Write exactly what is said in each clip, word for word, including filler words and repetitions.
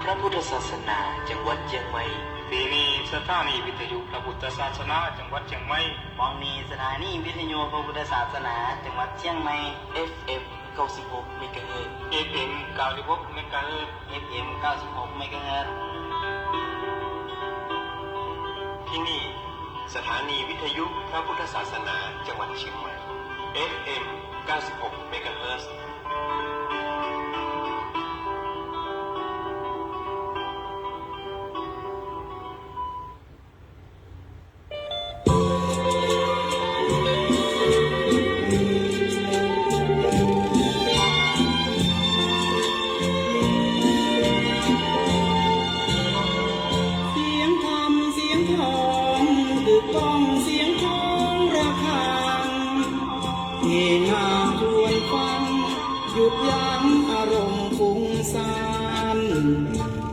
พระพุทธศาสนาจังหวัดเจียงใหม่ ปี๋นี้สถานีวิทยุพระพุทธศาสนาจังหวัดเจียงใหม่ บ่องนี้สถานีวิทยุพระพุทธศาสนาจังหวัดเจียงใหม่ เอฟเอ็ม เก้าสิบหก เมกะเฮิรตซ์ เอฟเอ็ม เก้าสิบหก เมกะเฮิรตซ์ เอฟเอ็ม เก้าสิบหก เมกะเฮิรตซ์ ที่นี่สถานีวิทยุพระพุทธศาสนาจังหวัดเชียงใหม่ เอฟเอ็ม เก้าสิบหก เมกะเฮิรตซ์ เสียงธรรมเสียงทองกึกก้องเสียงของระฆัง เฮฮาครวญฟัง หยุดยั้งอารมณ์ฟุ้งซ่าน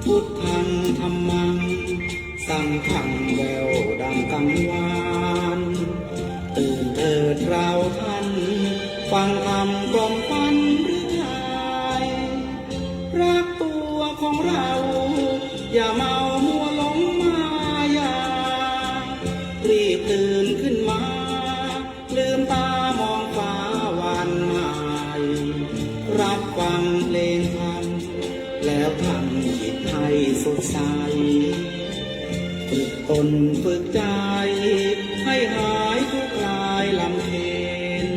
พุทธังธัมมัง สังฆังแว่วดังกังวาน ตื่นเถิดเราท่าน ฟังธรรมกล่อมขวัญฤทัย รักตัวของเรา อย่าเมามัวหลงมายา รีบตื่นขึ้นมา ลืมตามองฟ้าวันใหม่ รับฟังเพลงธรรม แล้วทำจิตให้สดใส ฝึกตนฝึกใจ ให้หายทุกข์คลายลำเค็ญ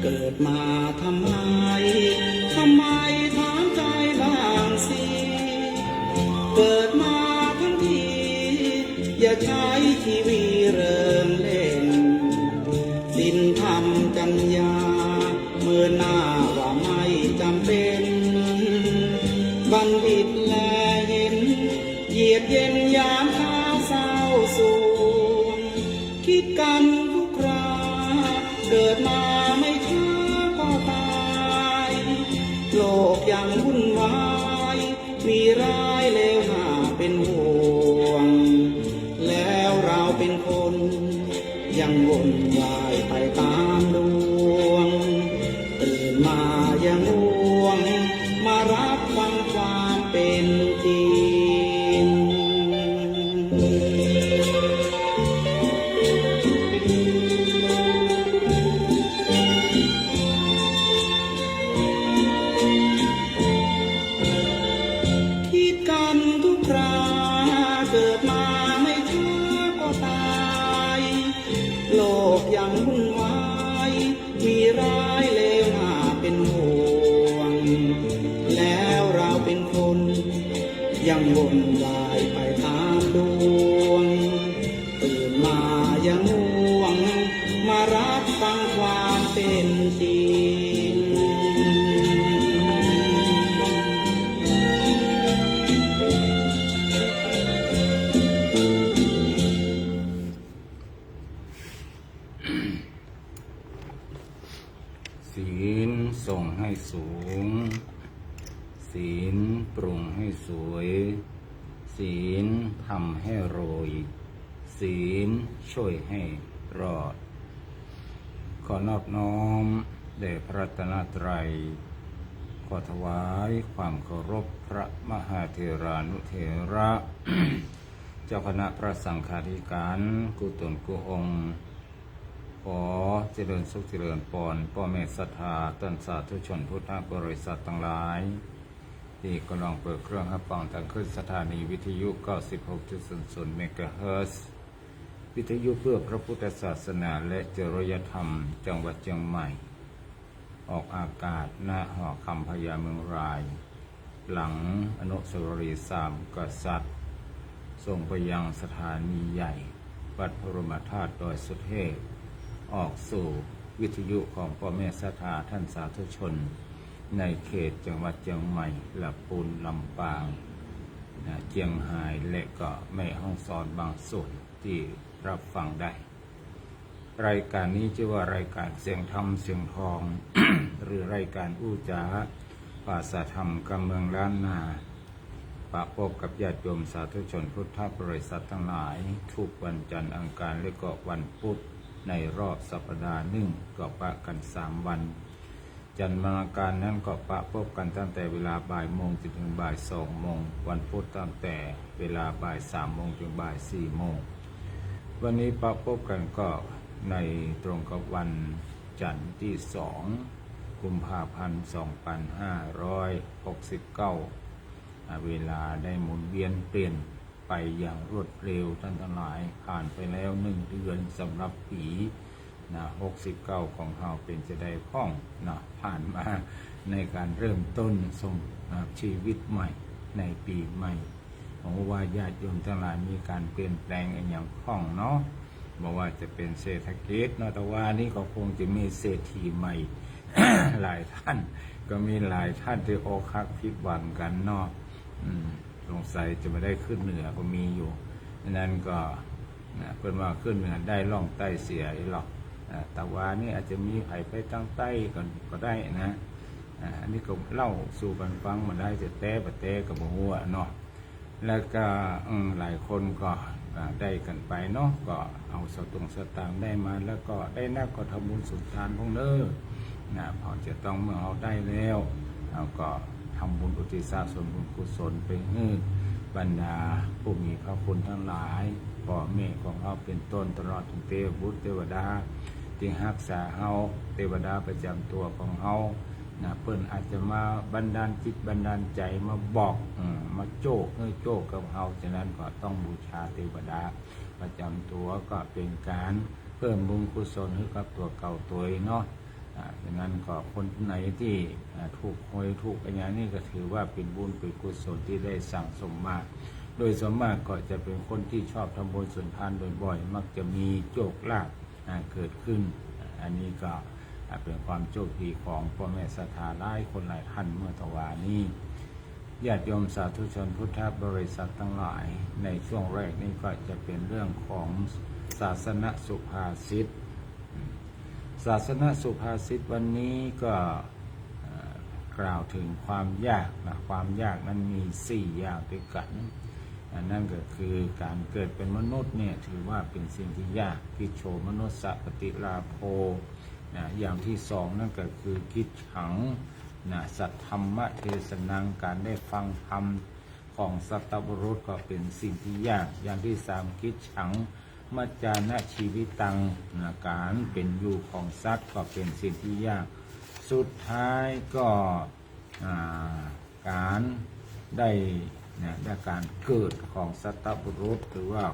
เกิดมาทำไม ทำไมถามใจบ้างสิ เกิดมาทั้งที อย่าใช้ชีวิตเริงเล่น ศีลธรรมจัญญา เมินหน้าว่าไม่จำเป็น บัณฑิตแลเห็น เยือกเย็นยามคราวเศร้าโศก คิดกันทุกครา เกิดมาไม่ช้าก็ตาย โลกยังวุ่นวาย มีร้ายเลวน่าเป็นห่วง แล้วเราเป็นคน ยังวนว่ายไปตามดวง ตื่นมาอย่าง่วง มารับฟังความเป็นจริง คิดกันทุกครา เกิดมาไม่ช้าก็ตาย โลกยังวุ่นวาย มีร้ายเลวน่าเป็นห่วง แล้วเราเป็นคน ยังวนว่ายไปตามดวง ตื่นมาอย่าง่วง มารับฟังความเป็นจริง ศีลส่งให้สูง ศีลปรุงให้สวย ศีลทำให้รวย ศีลช่วยให้รอด ขอนอบน้อมแด่พระรัตนตรัย ขอถวายความเคารพพระมหาเถรานุเถระ เจ้าคณะพระสังฆาธิการกู้ต๋นกู้องค์ ขอเจริญสุขเจริญปอน ป้อแม่ศรัทธา ต้านสาธุชนพุทธบริษัทตังหลาย ตี้กำลังเปิดเครื่องฮับฟังตางคลื่นสถานีวิทยุ เก้าสิบหกจุดศูนย์ศูนย์ เมกะเฮิรตซ์ วิทยุเพื่อพระพุทธศาสนาและจริยธรรม จังหวัดเจียงใหม่ ออกอากาศ ณ หอคำพญาเมืองราย หลังอนุสาวรีย์สามกษัตริย์ ส่งไปยังสถานีใหญ่ วัดพระบรมธาตุดอยสุเทพ ออกสู่วิทยุของป้อแม่ศรัทธาท่านสาธุชน ในเขตจังหวัดเจียงใหม่ ละปูน ลำปาง นะ เจียงฮาย และก็แม่ฮ่องสอนบางส่วน ตี้รับฟังได้ รายการนี้จื้อว่ารายการเสียงธรรมเสียงทอง หรือรายการอู้จ๋าภาษาธรรมกำเมืองล้านนา ปะปบกับญาติโยมสาธุชนพุทธบริษัทตังหลาย ทุกวันจันทร์อังคารและก็วันพุธ ในรอบสัปดาห์นึ่ง ก็ปะกั๋นสามวัน จันทร์วันอังคารนั้นก็ปะปบกั๋นตั้งแต่เวลาบ่ายโมงจนถึงบ่ายสองโมง วันพุธตั้งแต่เวลาบ่ายสามโมงถึงบ่ายสี่โมง วันนี้ปะปบกั๋นก็ในตรงกับวันจันทร์ตี้สอง กุมภาพันธ์ สองปันห้าร้อยหกสิบเก้า อ่า เวลาได้หมุนเวียนเปลี่ยนไปอย่างรวดเร็ว ต้านตังหลาย ผ่านไปแล้วหนึ่งเดือนสำหรับปี๋ นะ หกสิบเก้าของเฮาเป๋นจาใดพ่องนะ ผ่านมาในก๋านเริ่มต้นส่ง อ่า ชีวิตใหม่ในปี๋ใหม่ หวังว่าญาติโยมตังหลายมีก๋านเปลี่ยนแปลงอะหยังพ่องเนาะ บ่ว่าจะเป๋นเศรษฐกิจเนาะ ตะวานี้ก็คงจะมีเศรษฐีใหม่ หลายต้าน ก็มีหลายต้านตี้อกหักผิดหวังกั๋นเนาะ อืม สงสัยจะบ่ได้ขึ้นเหนือก็มีอยู่ อันนั้นก็ นะ เปิ้นว่าขึ้นเหนือได้ล่องใต้เสียอีหรอก อ่า ตะวานี้อาจจะมีใผไปตางใต้ก็ ก็ได้นะ อ่า อันนี้ก็เล่าสู่กั๋นฟังมาได้ จะแต๊บ่แต๊ก็บ่ฮู้อะเนาะ แล้วก็ อืม หลายคนก็ อ่า ได้กั๋นไปเนาะ ก็เอาสตุ้งสตางค์ได้มา แล้วก็ได้นักก็ทำบุญสุนทานพ่องเน้อ นะ เพราะจะต้องเมื่อเฮาได้แล้ว เฮาก็ทำบุญอุทิศส่วนบุญกุศลไปหื้อบรรดาผู้มีพระคุณตังหลาย ป้อแม่ของเฮาเป๋นต้น ตลอดเถิงเตวบุตรเตวดาตี้ฮักษาเฮา เตวดาประจ๋ำตั๋วของเฮา นะ เปิ้นอาจจะมาบันดาลจิตบันดาลใจ๋มาบอก อืม มาโจ้หื้อโจ้กับเฮา ฉะนั้นก็ต้องบูชาเตวดาประจ๋ำตั๋ว ก็เป๋นก๋านเพิ่มบุญกุศลหื้อกับตั๋วเก่าตวยเนาะ อ่า ฉะนั้นก็คนไหนตี้ อ่า ถูกหวยถูกอะหยังนี่ก็ถือว่าเป๋นบุญเป๋นกุศลตี้ได้สั่งสมมา โดยส่วนมากก็จะเป๋นคนตี้ชอบทำบุญสุนทานบ่อยๆ มักจะมีโชคลาภ อ่า เกิดขึ้น อ่า อันนี้ก็ อ่า เป๋นความโชคดีของป้อแม่ศรัทธาหลายคนหลายต้านเมื่อตะวานี้ ญาติโยมสาธุชนพุทธบริษัทตังหลาย ในช่วงแรกนี้ก็จะเป๋นเรื่องของศาสนสุภาษิต ศาสนสุภาษิตวันนี้ก็ เอ่อ กล่าวเถิงความยากนะ ความยากนั้นมีสี่อย่างตวยกั๋น อันนั้นก็คือก๋านเกิดเป๋นมนุษย์เนี่ยถือว่าเป๋นสิ่งตี้ยาก กิจโฉมนุสสะปฏิลาโภ นะ อย่างตี้สองนั่นก็คือกิจฉัง นะ สัทธัมมเทศนัง ก๋านได้ฟังธรรมของสัตบุรุษก็เป๋นสิ่งตี้ยาก อย่างตี้สามกิจฉัง มัจจานะชีวิตัง นะ ก๋านเป๋นอยู่ของสัตว์ก็เป๋นสิ่งตี้ยาก สุดท้ายก็ อ่า ก๋านได้ นะ ได้ก๋านเกิดของสัตบุรุษ หรือว่า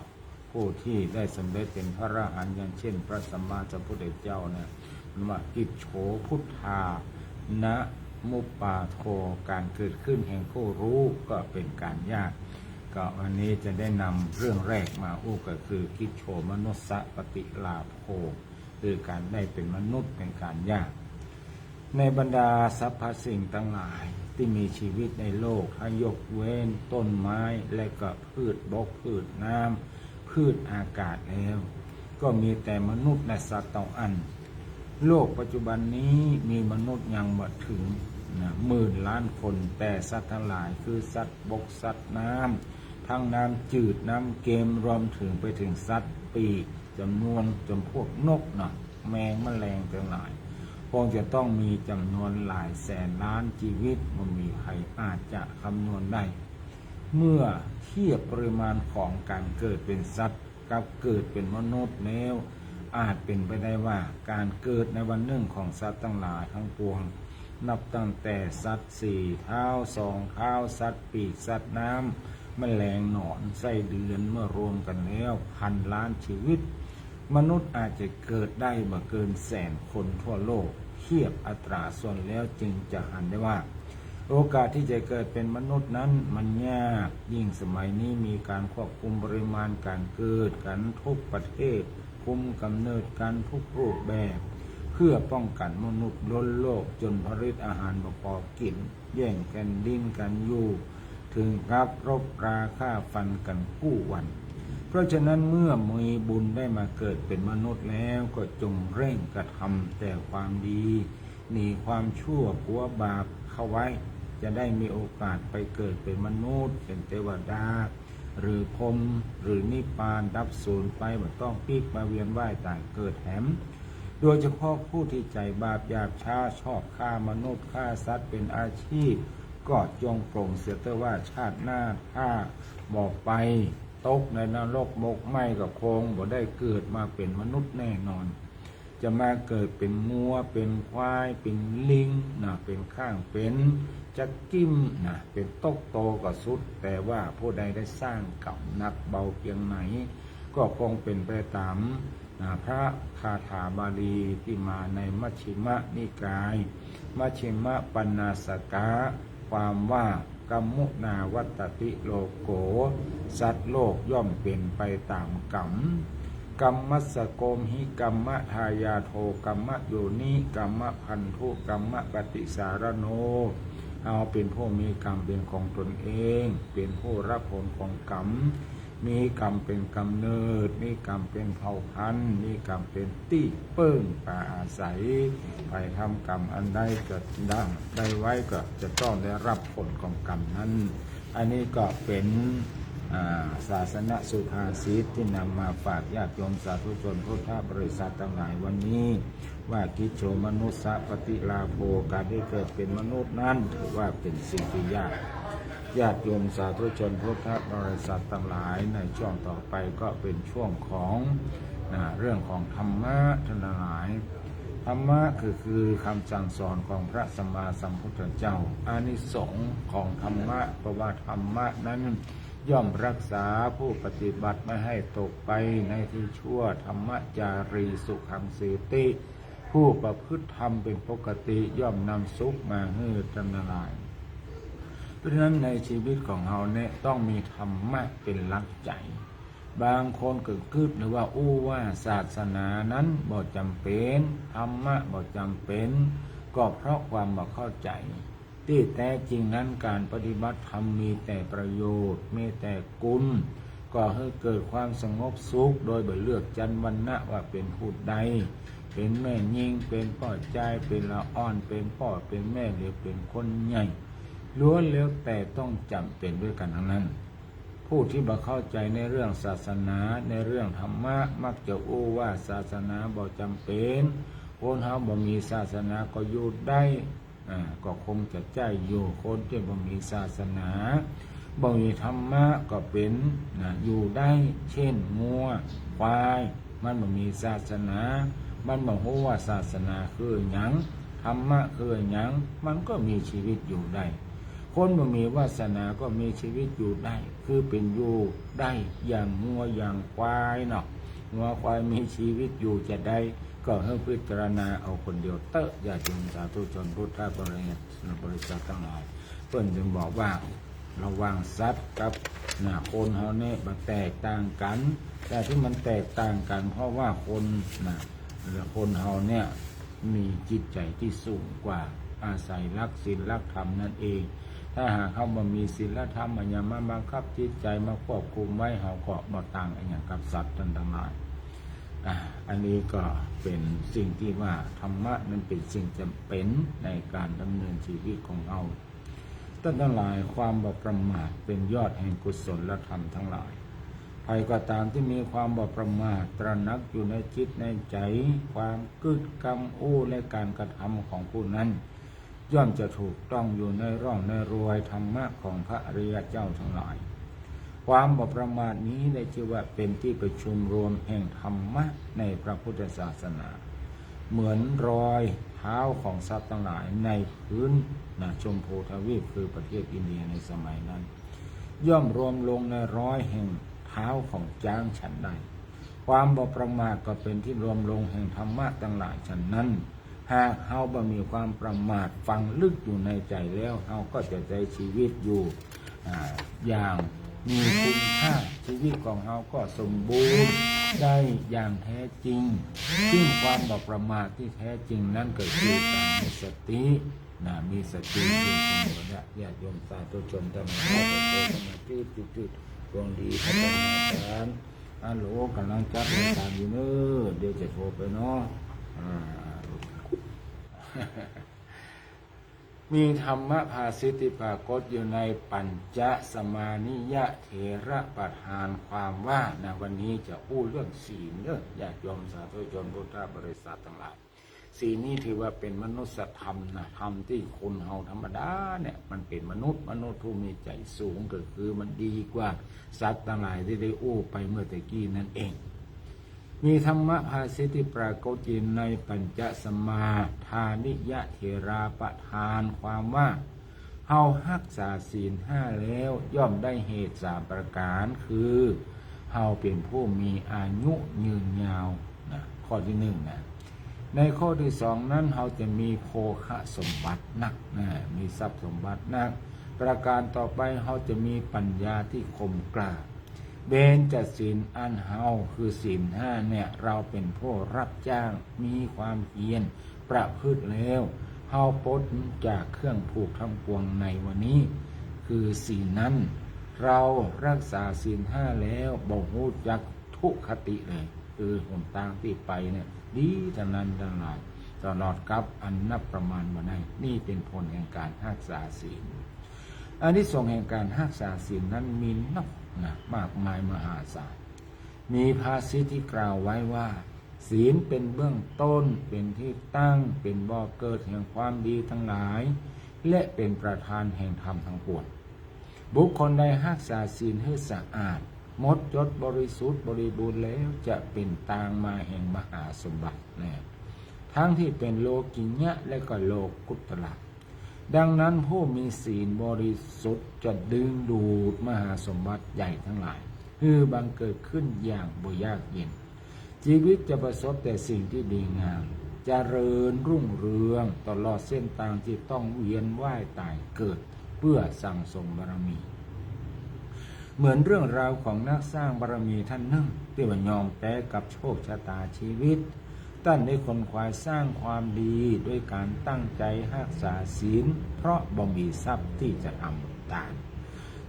ผู้ตี้ได้สำเร็จเป๋นพระอรหันต์ อย่างเช่น พระสัมมาสัมพุทธเจ้าเนี่ย มันว่ากิจโฉพุทธานะมุปปาโท ก๋านเกิดขึ้นแห่งผู้รู้ก็เป๋นก๋านยาก ก็วันนี้จะได้นำเรื่องแรกมาอู้ก็คือกิจโฉมนุสสะปฏิลาโภ คือก๋านได้เป๋นมนุษย์เป๋นก๋านยาก ในบรรดาสรรพสิ่งตังหลายตี้มีชีวิตในโลก ถ้ายกเว้นต้นไม้และก็พืชบก พืชน้ำ พืชอากาศแล้ว ก็มีแต่มนุษย์และสัตว์เต้าอั้น โลกปัจจุบันนี้มีมนุษย์ยังบ่เถิง นะ หมื่นล้านคน แต่สัตว์ตังหลายคือสัตว์บก สัตว์น้ำ ทั้งน้ำจืด น้ำเค็ม รวมเถิงไปเถิงสัตว์ปีก จ๋ำนวนจ๋ำพวกนกนะ แมงแมลงตังหลาย คงจะต้องมีจ๋ำนวนหลายแสนล้านจีวิต บ่มีใผอาจจะคำนวณได้ เมื่อเทียบปริมาณของก๋านเกิดเป๋นสัตว์กับเกิดเป๋นมนุษย์แล้ว อาจเป๋นไปได้ว่าก๋านเกิดในวันนึ่งของสัตว์ตังหลายตังปวง นับตั้งแต่สัตว์สี่เท้า สองเท้า สัตว์ปีก สัตว์น้ำ แมลง หนอน ไส้เดือน เมื่อรวมกั๋นแล้วพันล้านจีวิต มนุษย์อาจจะเกิดได้บ่เกินแสนคนทั่วโลก เทียบอัตราส่วนแล้วจึงจะหันได้ว่า โอกาสตี้จะเกิดเป๋นมนุษย์นั้นมันยาก ยิ่งสมัยนี้มีก๋านควบคุมปริมาณก๋านเกิดกั๋นทุกประเทศ คุมก๋ำเนิดกั๋นทุกรูปแบบ เพื่อป้องกั๋นมนุษย์ล้นโลกจ๋นผลิตอาหารบ่ปอกิ๋น แย่งแผ่นดินกั๋นอยู่ เถิงกับรบราฆ่าฟันกั๋นกู้วัน เพราะฉะนั้นเมื่อมีบุญได้มาเกิดเป๋นมนุษย์แล้ว ก็จงเร่งกระทำแต่ความดี หนีความชั่วกลัวบาปเข้าไว้ จะได้มีโอกาสไปเกิดเป๋นมนุษย์ เป๋นเตวดา หรือพรหม หรือนิพพานดับสูญไป บ่ต้องปิ๊กมาเวียนว่ายต๋ายเกิดแหม โดยเฉพาะผู้ตี้ใจ๋บาปหยาบช้า ชอบฆ่ามนุษย์ฆ่าสัตว์เป๋นอาชีพ ก็จงปลงเสียเต๊อะว่า ชาติหน้าถ้าบ่ไปตกในนรกหมกไหม้ก็คงบ่ได้เกิดมาเป๋นมนุษย์แน่นอน จะมาเกิดเป๋นงัว เป๋นควาย เป๋นลิงนะ เป๋นข้าง เป๋นจั๊กกิ้มนะ เป๋นต๊กโตก็สุด แต่ว่าผู้ใดได้สร้างกรรมหนักเบาเพียงไหน ก็คงเป๋นไปต๋าม อ่า พระคาถาบาลีตี้มาในมัชฌิมนิกาย มัชฌิมปัณณาสกะ ความว่า กัมมุนาวัตตติโลโก สัตว์โลกย่อมเป๋นไปต๋ามกรรม กัมมัสสะโกมหิ กัมมะทายาโท กัมมะโยนิ กัมมะพันธุ กัมมะปฏิสารโณ เฮาเป๋นผู้มีกรรมเป๋นของตนเอง เป๋นผู้รับผลของกรรม มีกรรมเป๋นก๋ำเนิด มีกรรมเป๋นเผ่าพันธุ์ มีกรรมเป๋นตี้เปิ้งปาอาศัย ใผทำกรรมอันใดจะได้ ได้ไว้ก็จะต้องได้รับผลของกรรมนั้น อันนี้ก็เป๋น อ่า ศาสนสุภาษิตตี้นำมาฝากญาติโยมสาธุชนพุทธบริษัทตังหลายวันนี้ ว่า กิจโฉมนุสสะปฏิลาโภ ก๋านได้เกิดเป๋นมนุษย์นั้นถือว่าเป๋นสิ่งตี้ยาก ญาติโยมสาธุชนพุทธบริษัทตังหลาย ในช่วงต่อไปก็เป๋นช่วงของ นะ เรื่องของธรรมะตังหลาย ธรรมะก็คือคำสั่งสอนของพระสัมมาสัมพุทธเจ้า อานิสงส์ของธรรมะ เพราะว่าธรรมะนั้นย่อมรักษาผู้ปฏิบัติไม่ให้ตกไปในที่ชั่ว ธัมมาจารีสุขังเสติ ผู้ประพฤติธรรมเป๋นปกติย่อมนำสุขมาหื้อตังหลาย เพราะฉะนั้นในชีวิตของเฮาเนี่ยต้องมีธรรมะเป๋นหลักใจ๋ บางคนก็กึ๊ดหรือว่าอู้ว่าศาสนานั้นบ่จ๋ำเป๋น ธรรมะบ่จ๋ำเป๋น ก็เพราะความบ่เข้าใจ๋ ตี้แต๊จริงนั้นก๋านปฏิบัติธรรมมีแต่ประโยชน์ มีแต่กุณ ก่อหื้อเกิดความสงบสุข โดยบ่เลือกจันทร์วรรณะว่าเป๋นผู้ใด เป๋นแม่ญิง เป๋นป้อจาย เป๋นละอ่อน เป๋นป้อเป๋นแม่ หรือเป๋นคนใหญ่ ล้วนแล้วแต่ต้องจ๋ำเป๋นด้วยกั๋นตังนั้น ผู้ตี้บ่เข้าใจ๋ในเรื่องศาสนา ในเรื่องธรรมะ มักจะอู้ว่าศาสนาบ่จ๋ำเป๋น คนเฮาบ่มีศาสนาก็อยู่ได้ อ่า ก็คงจะใจ้อยู่ คนตี้บ่มีศาสนา บ่มีธรรมะก็เป๋น นะ อยู่ได้ เช่น งัว ควาย มันบ่มีศาสนา มันบ่ฮู้ว่าศาสนาคือหยัง ธรรมะคือหยัง มันก็มีชีวิตอยู่ได้ คนบ่มีวาสนาก็มีชีวิตอยู่ได้ คือเป๋นอยู่ได้อย่างงัวอย่างควายเนาะ งัวควายมีชีวิตอยู่จาใด ก็หื้อพิจารณาเอาคนเดียวเต๊อะ ญาติโยมสาธุชนพุทธบริษัทตังหลาย เปิ้นจึงบอกว่า ระหว่างสัตว์กับ นะ คนเฮาเนี่ยมันแตกต่างกั๋น แต่ตี้มันแตกต่างกั๋นเพราะว่าคน นะ คนเฮาเนี่ยมีจิตใจ๋ตี้สูงกว่า อาศัยหลักศีลหลักธรรมนั่นเอง ถ้าหากเฮาบ่มีศีลธรรมอะหยังมาบังคับจิตใจ๋มาควบคุมไว้ เฮาก็บ่ต่างอะหยังกับสัตว์ตังหลาย อ่า อันนี้ก็เป๋นสิ่งตี้ว่าธรรมะนั้นเป๋นสิ่งจ๋ำเป๋นในก๋านดำเนินชีวิตของเฮา ต้านตังหลาย ความบ่ประมาทเป๋นยอดแห่งกุศลธรรมตังหลาย ใผก็ต๋ามตี้มีความบ่ประมาทตระหนักอยู่ในจิตในใจ๋ ความกึ๊ด กำอู้ และก๋านกระทำของผู้นั้น ย่อมจะถูกต้องอยู่ในร่องในรอยธรรมะของพระอริยเจ้าตังหลาย ความบ่ประมาทนี้ได้จื้อว่าเป๋นตี้ประชุมรวมแห่งธรรมะในพระพุทธศาสนา เหมือนรอยเท้าของสัตว์ตังหลายในพื้น นะ ชมพูทวีป คือประเทศอินเดียในสมัยนั้น ย่อมรวมลงในรอยแห่งเท้าของจ๊างฉันใด ความบ่ประมาทก็เป๋นตี้รวมลงแห่งธรรมะตังหลายฉันนั้น หากเฮาบ่มีความประมาทฝังลึกอยู่ในใจ๋แล้ว เฮาก็จะใจ๊ชีวิตอยู่ อ่า อย่างมีคุณค่า ชีวิตของเฮาก็สมบูรณ์ได้อย่างแท้จริง ซึ่งความบ่ประมาทตี้แท้จริงนั้นก็คือก๋านมีสติ นะ มีสติอยู่เสมอนะ ญาติโยมสาธุชนตังหลาย ขอสมาธิจุดๆ ดวงดีพัฒนาการ ฮัลโหล ก๋ำลังจัดรายก๋านอยู่เน้อ เดี๋ยวจะโทรไปเนาะ อ่า มีธรรมภาษิตตี้ปรากฏอยู่ในปัญจสมานิยเถระปทานความว่านะ วันนี้จะอู้เรื่องศีลเด้อ ญาติโยมสาธุชนพุทธบริษัทตังหลาย ศีลนี้ถือว่าเป๋นมนุษยธรรมนะ ธรรมตี้คนเฮาธรรมดาเนี่ย มันเป๋นมนุษย์ มนุษย์ผู้มีใจ๋สูง ก็คือมันดีกว่าสัตว์ตังหลายตี้ได้อู้ไปเมื่อตะกี้นั่นเอง มีธรรมภาษิตตี้ปรากฏอยู่ในปัญจสมาทานิยเถราปทานความว่า เฮาฮักษาศีลห้าแล้วย่อมได้เหตุสามประก๋าน คือ เฮาเป๋นผู้มีอายุยืนยาวนะ ข้อตี้นึ่งนะ ในข้อตี้สองนั้น เฮาจะมีโภคสมบัตินักนะ มีทรัพย์สมบัตินัก ประก๋านต่อไป เฮาจะมีปัญญาตี้คมกล้า เบญจศีลอันเฮาคือศีลห้าเนี่ย เฮาเป๋นผู้ฮับจ้าง มีความเพียรประพฤติแล้ว เฮาป๊นจากเครื่องผูกทั้งปวงในวันนี้ คือศีลนั้น เฮาฮักษาศีลห้าแล้วบ่ฮู้จักทุคติเลย คือหนตางตี้ไปเนี่ย ดีเต้านั้นตังหลาย ตลอดกัปอันนับประมาณบ่ได้ นี่เป๋นผลแห่งก๋านฮักษาศีล อานิสงส์แห่งก๋านฮักษาศีลนั้นมีนักนะ มากมายมหาศาล มีภาษิตตี้กล่าวไว้ว่า ศีลเป๋นเบื้องต้น เป๋นตี้ตั้ง เป๋นบ่อเกิดแห่งความดีตังหลาย และเป๋นประธานแห่งธรรมทั้งปวง บุคคลใดฮักษาศีลหื้อสะอาด หมดจด บริสุทธิ์บริบูรณ์แล้ว จะเป๋นตางมาแห่งมหาสมบัติแน่ ทั้งตี้เป๋นโลกิยะและก็โลกุตตระ ดังนั้นผู้มีศีลบริสุทธิ์จะดึงดูดมหาสมบัติใหญ่ตังหลาย หื้อบังเกิดขึ้นอย่างบ่ยากเย็น จีวิตจะประสบแต่สิ่งตี้ดีงาม เจริญรุ่งเรือง ตลอดเส้นตางตี้ต้องเวียนว่ายต๋ายเกิด เปื้อสั่งสมบารมี เหมือนเรื่องราวของนักสร้างบารมีต้านนึ่ง ตี้บ่ยอมแป๊กับโชคชะตาจีวิต ต้านได้ขนขวายสร้างความดีด้วยก๋านตั้งใจ๋ฮักษาศีล เพราะบ่มีทรัพย์ตี้จะทำตาน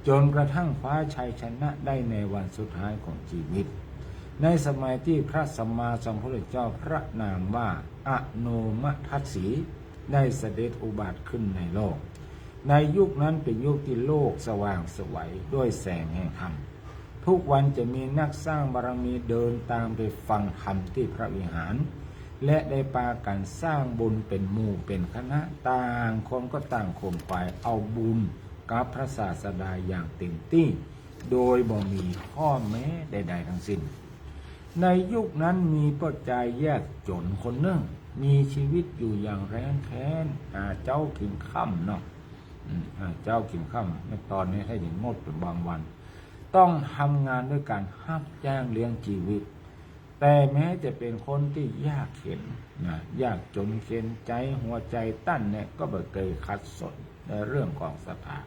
จ๋นกระทั่งคว้าชัยชนะได้ในวันสุดท้ายของจีวิต ในสมัยตี้พระสัมมาสัมพุทธเจ้าพระนามว่าอโนมทัสสี ได้เสด็จอุบัติขึ้นในโลก ในยุคนั้นเป๋นยุคตี้โลกสว่างไสวด้วยแสงแห่งธรรม ทุกวันจะมีนักสร้างบารมีเดินตางไปฟังธรรมตี้พระวิหาร และได้ปากั๋นสร้างบุญเป๋นหมู่เป๋นคณะ ต่างคนก็ต่างขนขวายเอาบุญกับพระศาสดาอย่างเต๋มตี้ โดยบ่มีข้อแม้ใดๆ ตังสิ้น ในยุคนั้นมีป้อจายยากจ๋นคนนึ่ง มีจีวิตอยู่อย่างแร้นแค้น หาเจ๊ากิ๋นค่ำเนาะ อืม หาเจ๊ากิ๋นค่ำ ในต๋อนนี้ถ้าจะงดเป๋นบางวัน ต้องทำงานด้วยก๋านฮับจ้างเลี้ยงจีวิต แต่แม้จะเป๋นคนตี้ยากเข็ญนะ ยากจ๋นเข็ญใจ๋ หัวใจ๋ต้านเนี่ยก็บ่เกยขัดสนในเรื่องของศรัทธา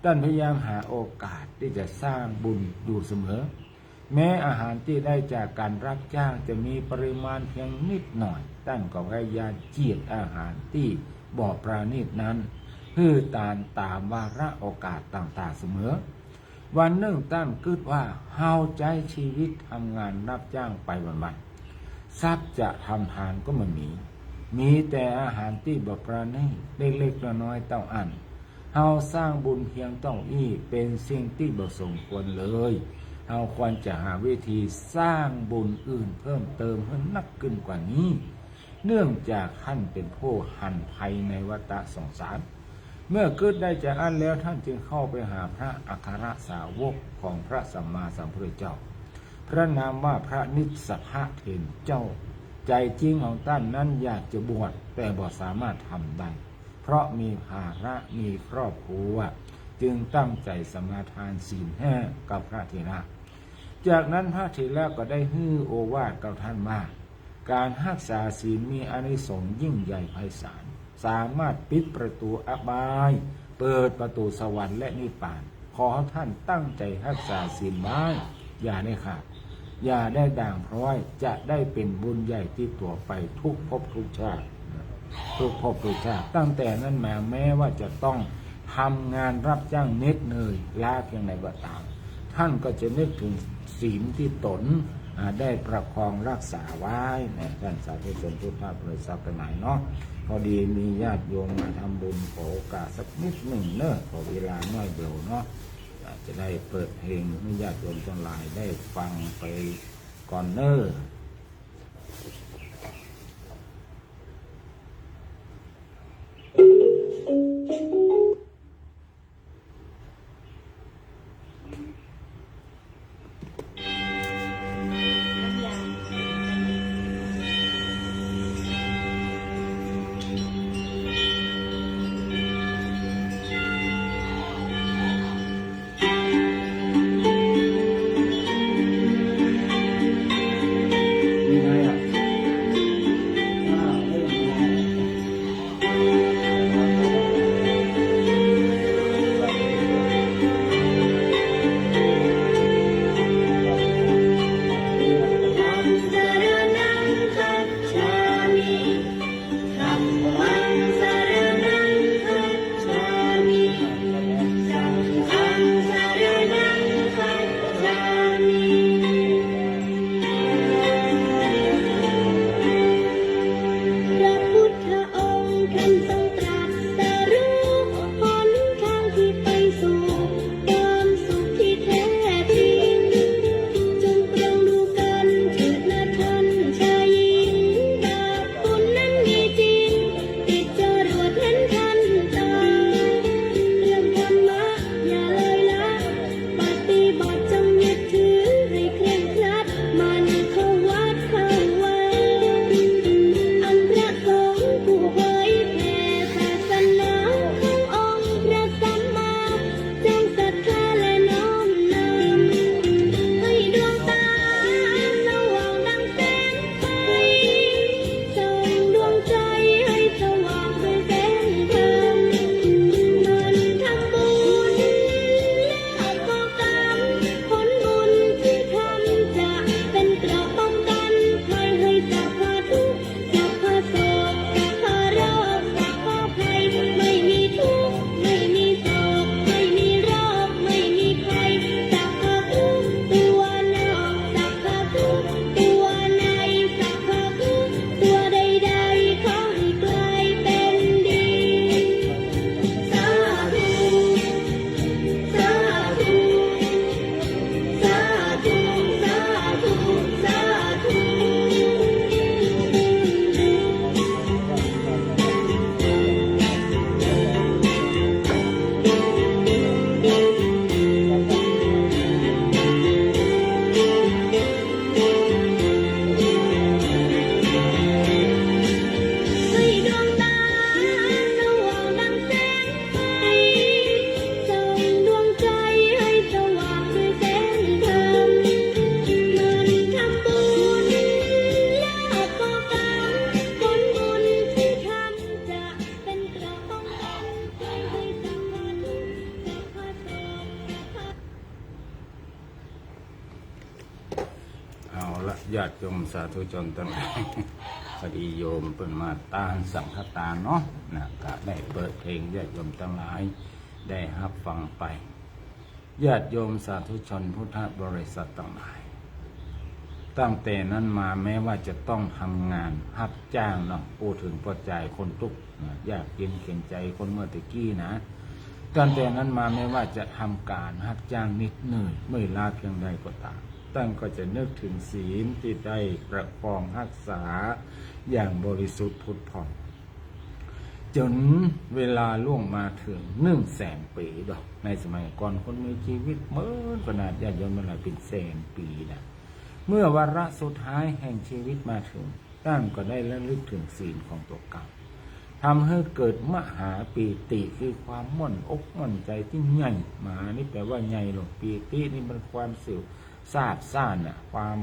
ต้านพยายามหาโอกาสตี้จะสร้างบุญอยู่เสมอ แม้อาหารตี้ได้จากก๋านฮับจ้างจะมีปริมาณเพียงนิดหน่อย ต้านก็พยายามเจียดอาหารตี้บ่ปราณีตนั้น หื้อตานต๋ามวาระโอกาสต่างๆ เสมอ วันนึ่งต้านกึ๊ดว่า เฮาใจ๊จีวิตทำงานฮับจ้างไปวันๆ ทรัพย์จะทำตานก็บ่มี มีแต่อาหารตี้บ่ปราณีต เล็กๆ น้อยๆ เต้าอั้น เฮาสร้างบุญเพียงเต้าอี้เป๋นสิ่งตี้บ่สมควรเลย เฮาควรจะหาวิธีสร้างบุญอื่นเพิ่มเติมหื้อนักขึ้นกว่านี้ เนื่องจากต้านเป๋นผู้หันภัยในวัฏฏะสงสาร เมื่อกึ๊ดได้จาอั้นแล้ว ต้านจึงเข้าไปหาพระอัครสาวกของพระสัมมาสัมพุทธเจ้า พระนามว่าพระนิสสะเถรเจ้า ใจ๋จริงของต้านนั้นอยากจะบวช แต่บ่สามารถทำได้ เพราะมีภาระมีครอบครัว จึงตั้งใจ๋สมาทานศีลห้ากับพระเถระ จากนั้นพระเถระก็ได้หื้อโอวาทกับต้านว่า ก๋านฮักษาศีลมีอานิสงส์ยิ่งใหญ่ไพศาล สามารถปิดประตูอบาย เปิดประตูสวรรค์และนิพพาน ขอต้านตั้งใจ๋ฮักษาศีลไว้ อย่าได้ขาด อย่าได้ด่างพร้อย จะได้เป๋นบุญใหญ่ติดตั๋วไปทุกภพทุกชาติ ทุกภพทุกชาติ ตั้งแต่นั้นมาแม้ว่าจะต้องทำงานฮับจ้างเหน็ดเหนื่อยล้าเพียงใดก็ต๋าม ต้านก็จะนึกเถิงศีลตี้ต๋น อ่า ได้ประคองรักษาไว้นะ ต้านสาธุชนพุทธบริษัทตังหลายเนาะ พอดีมีญาติโยมมาทำบุญ ขอโอกาสสักนิดนึ่งเนาะ ขอเวลาน้อยเดียวเนาะ อ่า จะได้เปิดเพลงหื้อญาติโยมตังหลายได้ฟังไปก่อนเนาะ พระพุทธองค์ท่านทรงตรัสรู้หนทางที่ไปสู่ความสุขที่แท้จริง จงปรองดูกั๋นเถิดนาท่านชายหญิง บาปบุญนั้นมีจริง ติดจรวดเห็นทันตา เรื่องธรรมะอย่าเลยละ ปฏิบัติจงยึดถือให้เคร่งครัด หมั่นเข้าวัดเข้าวา อันพระสงฆ์ผู้เผยแผ่ศาสนาขององค์พระสัมมา จงศรัทธาและน้อมนำ ให้ดวงตาสว่างดังแสงไฟ ส่องดวงใจให้สว่างด้วยแสงธรรม หมั่นทำบุญ และประกอบกรรม ผลบุญที่ทำจะเป็นเกราะป้องกันภัยให้สรรพทุกข์ สรรพโศก สรรพโรค สรรพภัย ไม่มีทุกข์ ไม่มีโศก ไม่มีโรค ไม่มีภัย สรรพทุกข์ตัวนอก สรรพทุกข์ตัวใน สรรพทุกข์ตัวใดๆ ขอให้กลายเป็นดี สาธุ สาธุ สาธุ สาธุ สาธุ ให้ดวงตาสว่างดังแสง ไฟ ส่องดวงใจให้สว่างด้วยแสงธรรม หมั่นทำบุญ และประกอบกรรม ผลบุญที่ทำจะเป็นเกราะป้องกันภัยให้สรรพทุกข์สรรพโศก เอาละ ญาติโยมสาธุชนตังหลาย พอดีโยมเปิ้นมาต้านสังฆทานเนาะ นะ ก็ได้เปิดเพลงญาติโยมตังหลายได้ฮับฟังไป ญาติโยมสาธุชนพุทธบริษัทตังหลาย ตั้งแต่นั้นมาแม้ว่าจะต้องทำงานฮับจ้างเนาะ อู้เถิงป้อจายคนตุ๊กข์นะ ยากเย็นเข็ญใจ๋คนเมื่อตะกี้นะ ตั้งแต่นั้นมาแม้ว่าจะทำก๋านฮับจ้างเหน็ดเหนื่อยเมื่อยล้าเพียงใดก็ต๋าม ต้านก็จะนึกเถิงศีลตี้ได้ประคองฮักษาอย่างบริสุทธิ์ผุดผ่อง จ๋นเวลาล่วงมาเถิงหนึ่งแสนปี๋ดอก ในสมัยก่อนคนมีจีวิตเหมือนขนาดญาติโยมตังหลายเป๋นแสนปี๋นะ เมื่อวาระสุดท้ายแห่งจีวิตมาเถิง ต้านก็ได้ระลึกเถิงศีลของตั๋วเก่า ทำหื้อเกิดมหาปีติ คือความม่วนอกม่วนใจ๋ตี้ใหญ่ มหานี่แปลว่าใหญ่หลวง ปีตินี่มันความเสียว ซาบซ่านน่ะ ความ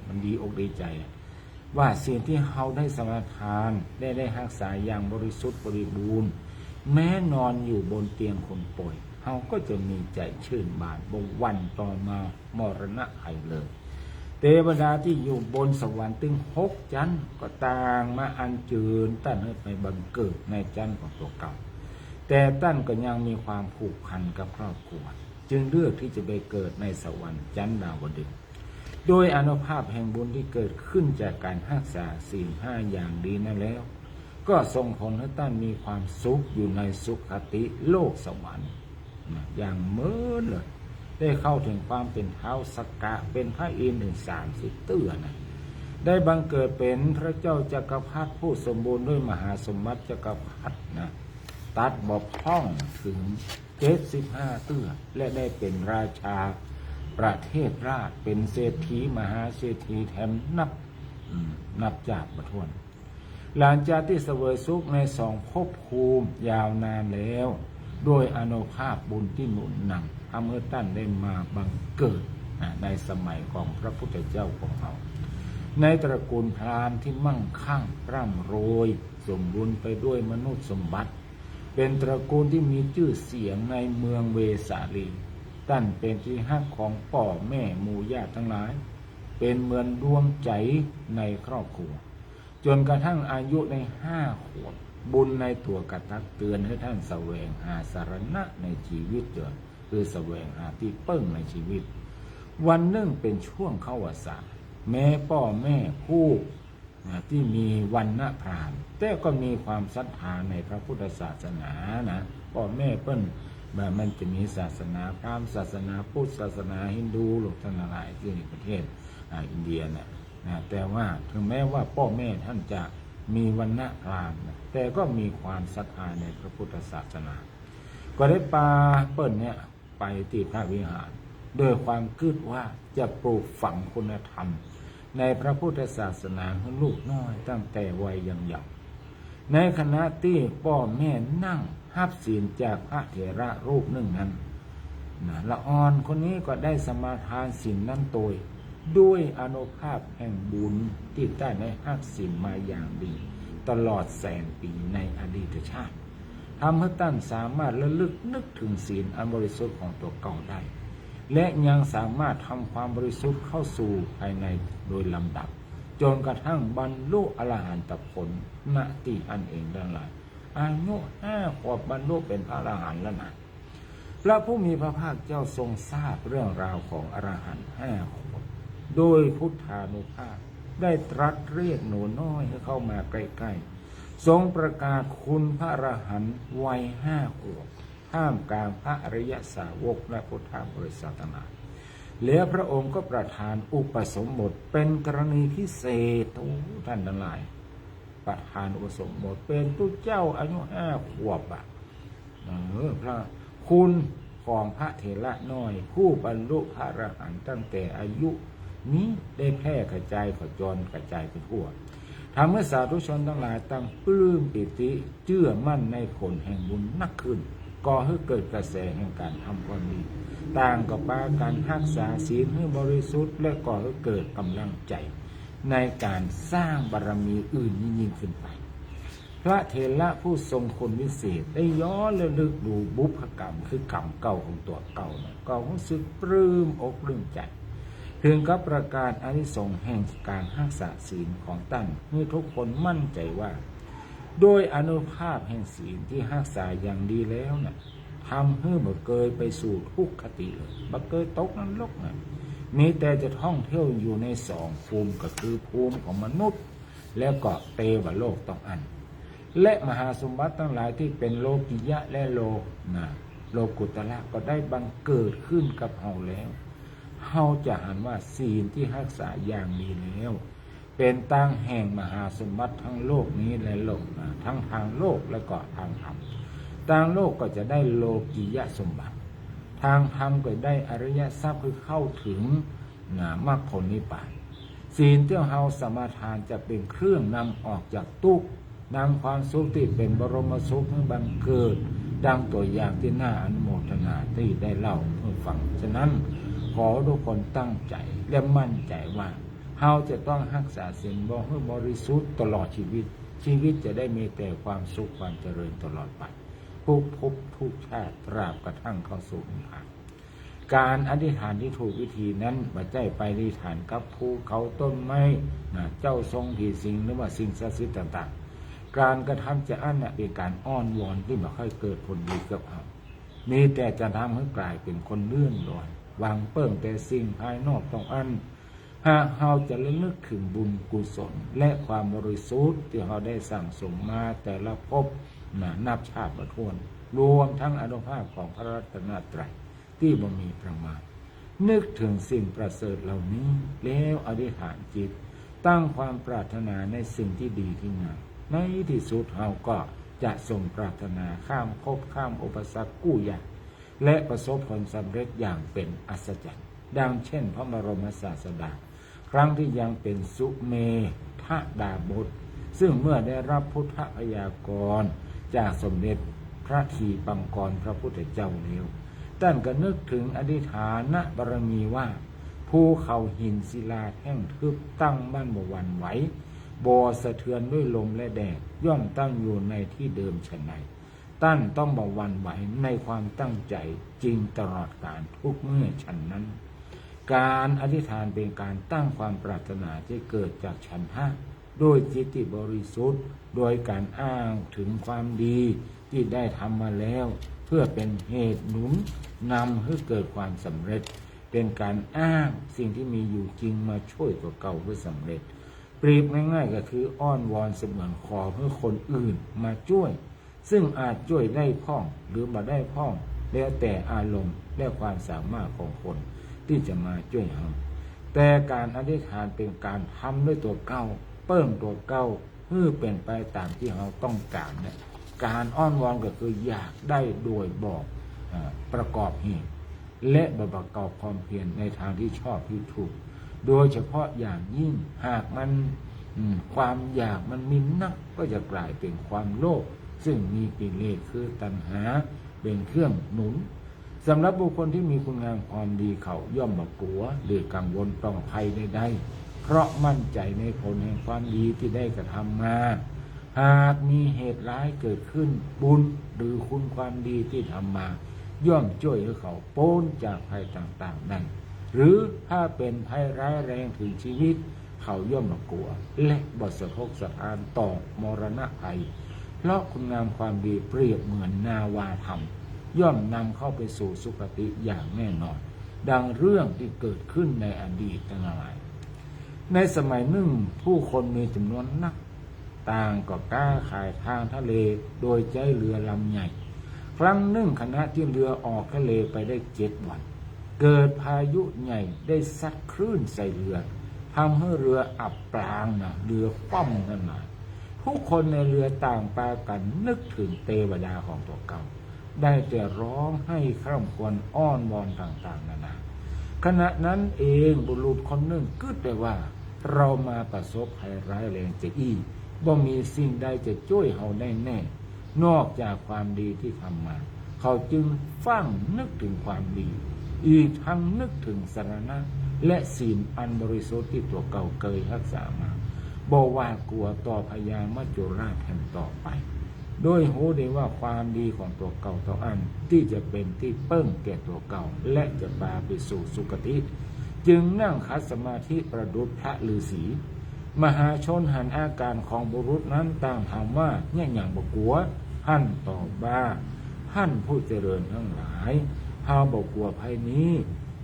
มันดีอกดีใจ๋อะ ว่าสิ่งตี้เฮาได้สมาทาน ได้ ได้ฮักษาอย่างบริสุทธิ์บริบูรณ์ แม้นอนอยู่บนเตียงคนป่วย เฮาก็จะมีใจ๋ชื่นบาน บ่หวั่นต่อมามรณะภัยเลย เตวดาตี้อยู่บนสวรรค์ตึงหกจั๊น ก็ต่างมาอัญเจิญต้านหื้อไปบังเกิดในจั๊นของตั๋วเก่า แต่ต้านก็ยังมีความผูกพันกับครอบครัว จึงเลือกตี้จะไปเกิดในสวรรค์จั๊นดาวดึงส์ โดยอานุภาพแห่งบุญตี้เกิดขึ้นจากก๋านฮักษาศีลห้าอย่างดีนั้นแล้ว ก็ส่งผลหื้อต้านมีความสุขอยู่ในสุคติโลกสวรรค์ นะ อย่างเมินเลย ได้เข้าเถิงความเป๋นท้าวสักกะ เป๋นพระอินทร์เถิงสามสิบเตื้อนะ ได้บังเกิดเป๋นพระเจ้าจักรพรรดิผู้สมบูรณ์ด้วยมหาสมบัติจักรพรรดินะ ตัดบ่พร่องเถิงเจ็ดสิบห้าเตื้อ และได้เป๋นราชาประเทศราช เป๋นเศรษฐีมหาเศรษฐีแถมนับ อืม นับจาติบ่ถ้วน หลังจากตี้เสวยสุขในสองภพภูมิยาวนานแล้ว โดยอานุภาพบุญตี้หนุนนำ ทำหื้อต้านได้มาบังเกิด อ่า ในสมัยของพระพุทธเจ้าของเฮา ในตระกูลพราหมณ์ตี้มั่งคั่งร่ำรวย สมบูรณ์ไปด้วยมนุษย์สมบัติ เป๋นตระกูลตี้มีจื้อเสียงในเมืองเวสาลี ต้านเป๋นตี้ฮักของป้อแม่หมู่ญาติตังหลาย เป๋นเหมือนดวงใจ๋ในครอบครัว จ๋นกระทั่งอายุได้ห้าขวบ บุญในตั๋วกะตักเตือนหื้อต้านแสวงหาสรณะในจีวิตเถิง คือแสวงหาตี้เปิ้งในจีวิต วันนึ่งเป๋นช่วงเข้าวัสสา แม้ป้อแม่ผู้ นะ ตี้มีวรรณะพราหมณ์ แต่ก็มีความศรัทธาในพระพุทธศาสนานะ ป้อแม่เปิ้น บ่ามันจะมีศาสนาพราหมณ์ ศาสนาพุทธ ศาสนาฮินดู๋ ลูกต้านหลายตี้ในประเทศ อ่า อินเดียน่ะ นะ แต่ว่าเถิงแม้ว่าป้อแม่ต้านจะมีวรรณะพราหมณ์นะ แต่ก็มีความศรัทธาในพระพุทธศาสนา ก็ได้ปาเปิ้นเนี่ยไปตี้พระวิหาร โดยความกึ๊ดว่าจะปลูกฝังคุณธรรมในพระพุทธศาสนาหื้อลูกน้อยตั้งแต่วัยยังเยาว์ ในขณะตี้ป้อแม่นั่งฮับศีลจากพระเถระรูปนึ่งนั้น นะ ละอ่อนคนนี้ก็ได้สมาทานศีลนั้นโตย ด้วยอานุภาพแห่งบุญตี้ต้านได้ฮักศีลมาอย่างดี ตลอดแสนปี๋ในอดีตชาติ ทำหื้อต้านสามารถระลึกนึกเถิงศีลอันบริสุทธิ์ของตั๋วเก่าได้ และยังสามารถทำความบริสุทธิ์เข้าสู่ภายในโดยลำดับ จ๋นกระทั่งบรรลุอรหันตผล ณ ตี้หั้นเองต้านหลาย อายุห้าขวบบรรลุเป๋นพระอรหันต์แล้วนะ พระผู้มีพระภาคเจ้าทรงทราบเรื่องราวของอรหันต์ห้าขวบ โดยพุทธานุภาพได้ตรัสเรียกหนูน้อยหื้อเข้ามาใกล้ๆ ทรงประกาศคุณพระอรหันต์วัยห้าขวบ ท่ามกลางพระอริยสาวกและพุทธบริษัทตังหลาย แล้วพระองค์ก็ประทานอุปสมบทเป๋นกรณีพิเศษ โอ้ ต้านตังหลาย ประทานอุปสมบทเป๋นตุ๊เจ้าอายุห้าขวบอะ เออ พระคุณของพระเถระน้อยผู้บรรลุพระอรหันต์ตั้งแต่อายุนี้ได้แพร่กระจายขจรกระจายไปทั่ว ทำหื้อสาธุชนตังหลายต่างปลื้มปีติเจื้อมั่นในผลแห่งบุญนักขึ้น ก่อหื้อเกิดกระแสแห่งก๋านทำความดี ต่างก็ปากั๋นฮักษาศีลหื้อบริสุทธิ์ และก่อหื้อเกิดก๋ำลังใจ๋ในก๋านสร้างบารมีอื่นยิ่งๆ ขึ้นไป พระเถระผู้ทรงคุณวิเศษได้ย้อนระลึกดูบุพกรรม คือกรรมเก่าของตั๋วเก่านะ ก็ฮู้สึกปลื้มอกปลื้มใจ๋ เถิงกับประกาศอานิสงส์แห่งก๋านฮักษาศีลของต้าน หื้อทุกคนมั่นใจ๋ว่า โดยอานุภาพแห่งศีลตี้ฮักษาอย่างดีแล้วนะ ทำหื้อบ่เกยไปสู่ทุกขติเลย บ่เกยตกนรกนะ มีแต่จะท่องเที่ยวอยู่ในสองภูมิ ก็คือภูมิของมนุษย์ แล้วก็เตวโลกตองอั้น และมหาสมบัติตังหลายตี้เป๋นโลกิยะและโลก นะ โลกุตตระก็ได้บังเกิดขึ้นกับเฮาแล้ว เฮาจะหันว่าศีลตี้ฮักษาอย่างดีแล้ว เป๋นตางแห่งมหาสมบัติทั้งโลกนี้และโลกหน้า ทั้งตางโลกและก็ตางธรรม ตางโลกก็จะได้โลกิยะสมบัติ ตางธรรมก็ได้อริยทรัพย์ คือเข้าเถิง นะ มรรคผลนิพพาน ศีลตี้เฮาสมาทานจะเป๋นเครื่องนำออกจากตุ๊กข์ นำความสุขตี้เป๋นบรมสุขหื้อบังเกิด ดังตั๋วอย่างตี้น่าอนุโมทนาตี้ได้เล่าหื้อฟัง ฉะนั้นขอทุกคนตั้งใจ๋และมั่นใจ๋ว่า เฮาจะต้องฮักษาศีลบ่หื้อบริสุทธิ์ตลอดจีวิต จีวิตจะได้มีแต่ความสุขความเจริญตลอดไป ทุกภพทุกชาติ ตราบกระทั่งเข้าสู่นิพพาน ก๋านอธิษฐานตี้ถูกวิธีนั้น บ่ใจ้ไปอธิษฐานกับภูเขาต้นไม้ นะ เจ้าทรงผีสิง หรือว่าสิ่งศักดิ์สิทธิ์ต่างๆ ก๋านกระทำจาอั้นน่ะเป๋นก๋านอ้อนวอนตี้บ่ใค่เกิดผลดีกับเฮา มีแต่จะทำหื้อกลายเป๋นคนเลื่อนลอย หวังเปิ้งแต่สิ่งภายนอกตองอั้น หากเฮาจะระลึกเถิงบุญกุศลและความบริสุทธิ์ตี้เฮาได้สั่งสมมาแต่ละภพ นะ นับชาติบ่ถ้วน รวมตึงอานุภาพของพระรัตนตรัยตี้บ่มีประมาณ นึกเถิงสิ่งประเสริฐเหล่านี้ แล้วอธิษฐานจิต ตั้งความปรารถนาในสิ่งตี้ดีตี้งาม ในตี้สุดเฮาก็จะสมปรารถนา ข้ามภพข้ามอุปสรรคกู้ยาก และประสบผลสำเร็จอย่างเป็นอัศจรรย์ ดังเช่นพระบรมศาสดา ครั้งตี้ยังเป๋นสุเมธดาบส ซึ่งเมื่อได้รับพุทธพยากรณ์จากสมเด็จพระทีปังกรพระพุทธเจ้าแล้ว ต้านก็นึกเถิงอธิษฐานบารมีว่า ภูเขาหินศิลาแท่งทึบตั้งมั่นบ่หวั่นไหว บ่สะเทือนด้วยลมและแดด ย่อมตั้งอยู่ในตี้เดิมฉันใด ต้านต้องบ่หวั่นไหวในความตั้งใจ๋จริงตลอดกาลทุกเมื่อฉันนั้น ก๋านอธิษฐานเป๋นก๋านตั้งความปรารถนาตี้เกิดจากฉันทะ โดยจิตตี้บริสุทธิ์ โดยก๋านอ้างเถิงความดีตี้ได้ทำมาแล้ว เปื้อเป๋นเหตุหนุนนำหื้อเกิดความสำเร็จ เป๋นก๋านอ้างสิ่งตี้มีอยู่จริงมาจ้วยตั๋วเก่าหื้อสำเร็จ เปรียบง่ายๆ ก็คืออ้อนวอนเสมือนขอหื้อคนอื่นมาจ้วย ซึ่งอาจจ้วยได้พ่องหรือบ่ได้พ่อง แล้วแต่อารมณ์และความสามารถของคนตี้จะมาจ้วยเฮา แต่ก๋านอธิษฐานเป๋นก๋านทำด้วยตั๋วเก่า เปิ้งตั๋วเก่า หื้อเป๋นไปต๋ามตี้เฮาต้องก๋านเนี่ย ก๋านอ้อนวอนก็คืออยากได้โดยบ่ อ่า ประกอบเหตุ และบ่ประกอบความเพียรในตางตี้ชอบตี้ถูก โดยเฉพาะอย่างยิ่งหากมัน อืม ความอยากมันมีนัก ก็จะก๋ายเป๋นความโลภ ซึ่งมีกิเลสคือตัณหาเป๋นเครื่องหนุน สำหรับบุคคลตี้มีคุณงามความดีเขาย่อมบ่กั๋วหรือกังวลต่อภัยใดๆ เพราะมั่นใจ๋ในผลแห่งความดีตี้ได้กระทำมา หากมีเหตุร้ายเกิดขึ้น บุญหรือคุณความดีตี้ทำมา ย่อมจ้วยหื้อเขาป๊นจากภัยต่างๆ นั้น หรือถ้าเป๋นภัยร้ายแรงเถิงจีวิต เขาย่อมบ่กั๋ว และบ่สะทกสะท้านต่อมรณะภัย เพราะคุณงามความดีเปรียบเหมือนนาวาธรรม ย่อมนำเข้าไปสู่สุคติอย่างแน่นอน ดังเรื่องตี้เกิดขึ้นในอดีตตังหลาย ในสมัยนึ่งผู้คนมีจ๋ำนวนนัก ต่างก็ก๊าขายตางทะเลโดยใจ๊เฮือลำใหญ่ ครั้งนึ่งขณะตี้เฮือออกทะเลไปได้เจ็ดวัน เกิดพายุใหญ่ได้ซัดคลื่นใส่เฮือ ทำหื้อเฮืออับปางนะ เฮือคว่ำขึ้นมา ทุกคนในเฮือต่างปากั๋นนึกเถิงเตวดาของตั๋วเก่า ได้แต่ฮ้องไห้คร่ำครวญอ้อนวอนต่างๆ นานา ขณะนั้นเองบุรุษคนนึ่งกึ๊ดได้ว่า เรามาประสบภัยร้ายแรงจาอี้ บ่มีสิ่งใดจะจ้วยเฮาได้แน่ นอกจากความดีตี้ทำมา เขาจึงฟั่งนึกเถิงความดี อีกตังนึกเถิงสรณะ และศีลอันบริสุทธิ์ตี้ตั๋วเก่าเกยฮักษามา บ่หวาดกั๋วต่อพญามัจจุราชแห่งต่อไป โดยฮู้ได้ว่าความดีของตั๋วเก่าเต้าอั้น ตี้จะเป๋นตี้เปิ้งแก่ตั๋วเก่า และจะปาไปสู่สุคติ จึงนั่งขัดสมาธิประดุจพระฤาษี มหาชนหันอาก๋านของบุรุษนั้นต่างถามว่า เยียะหยังบ่กั๋ว ท่านตอบว่า ท่านผู้เจริญตังหลาย เฮาบ่กั๋วภัยนี้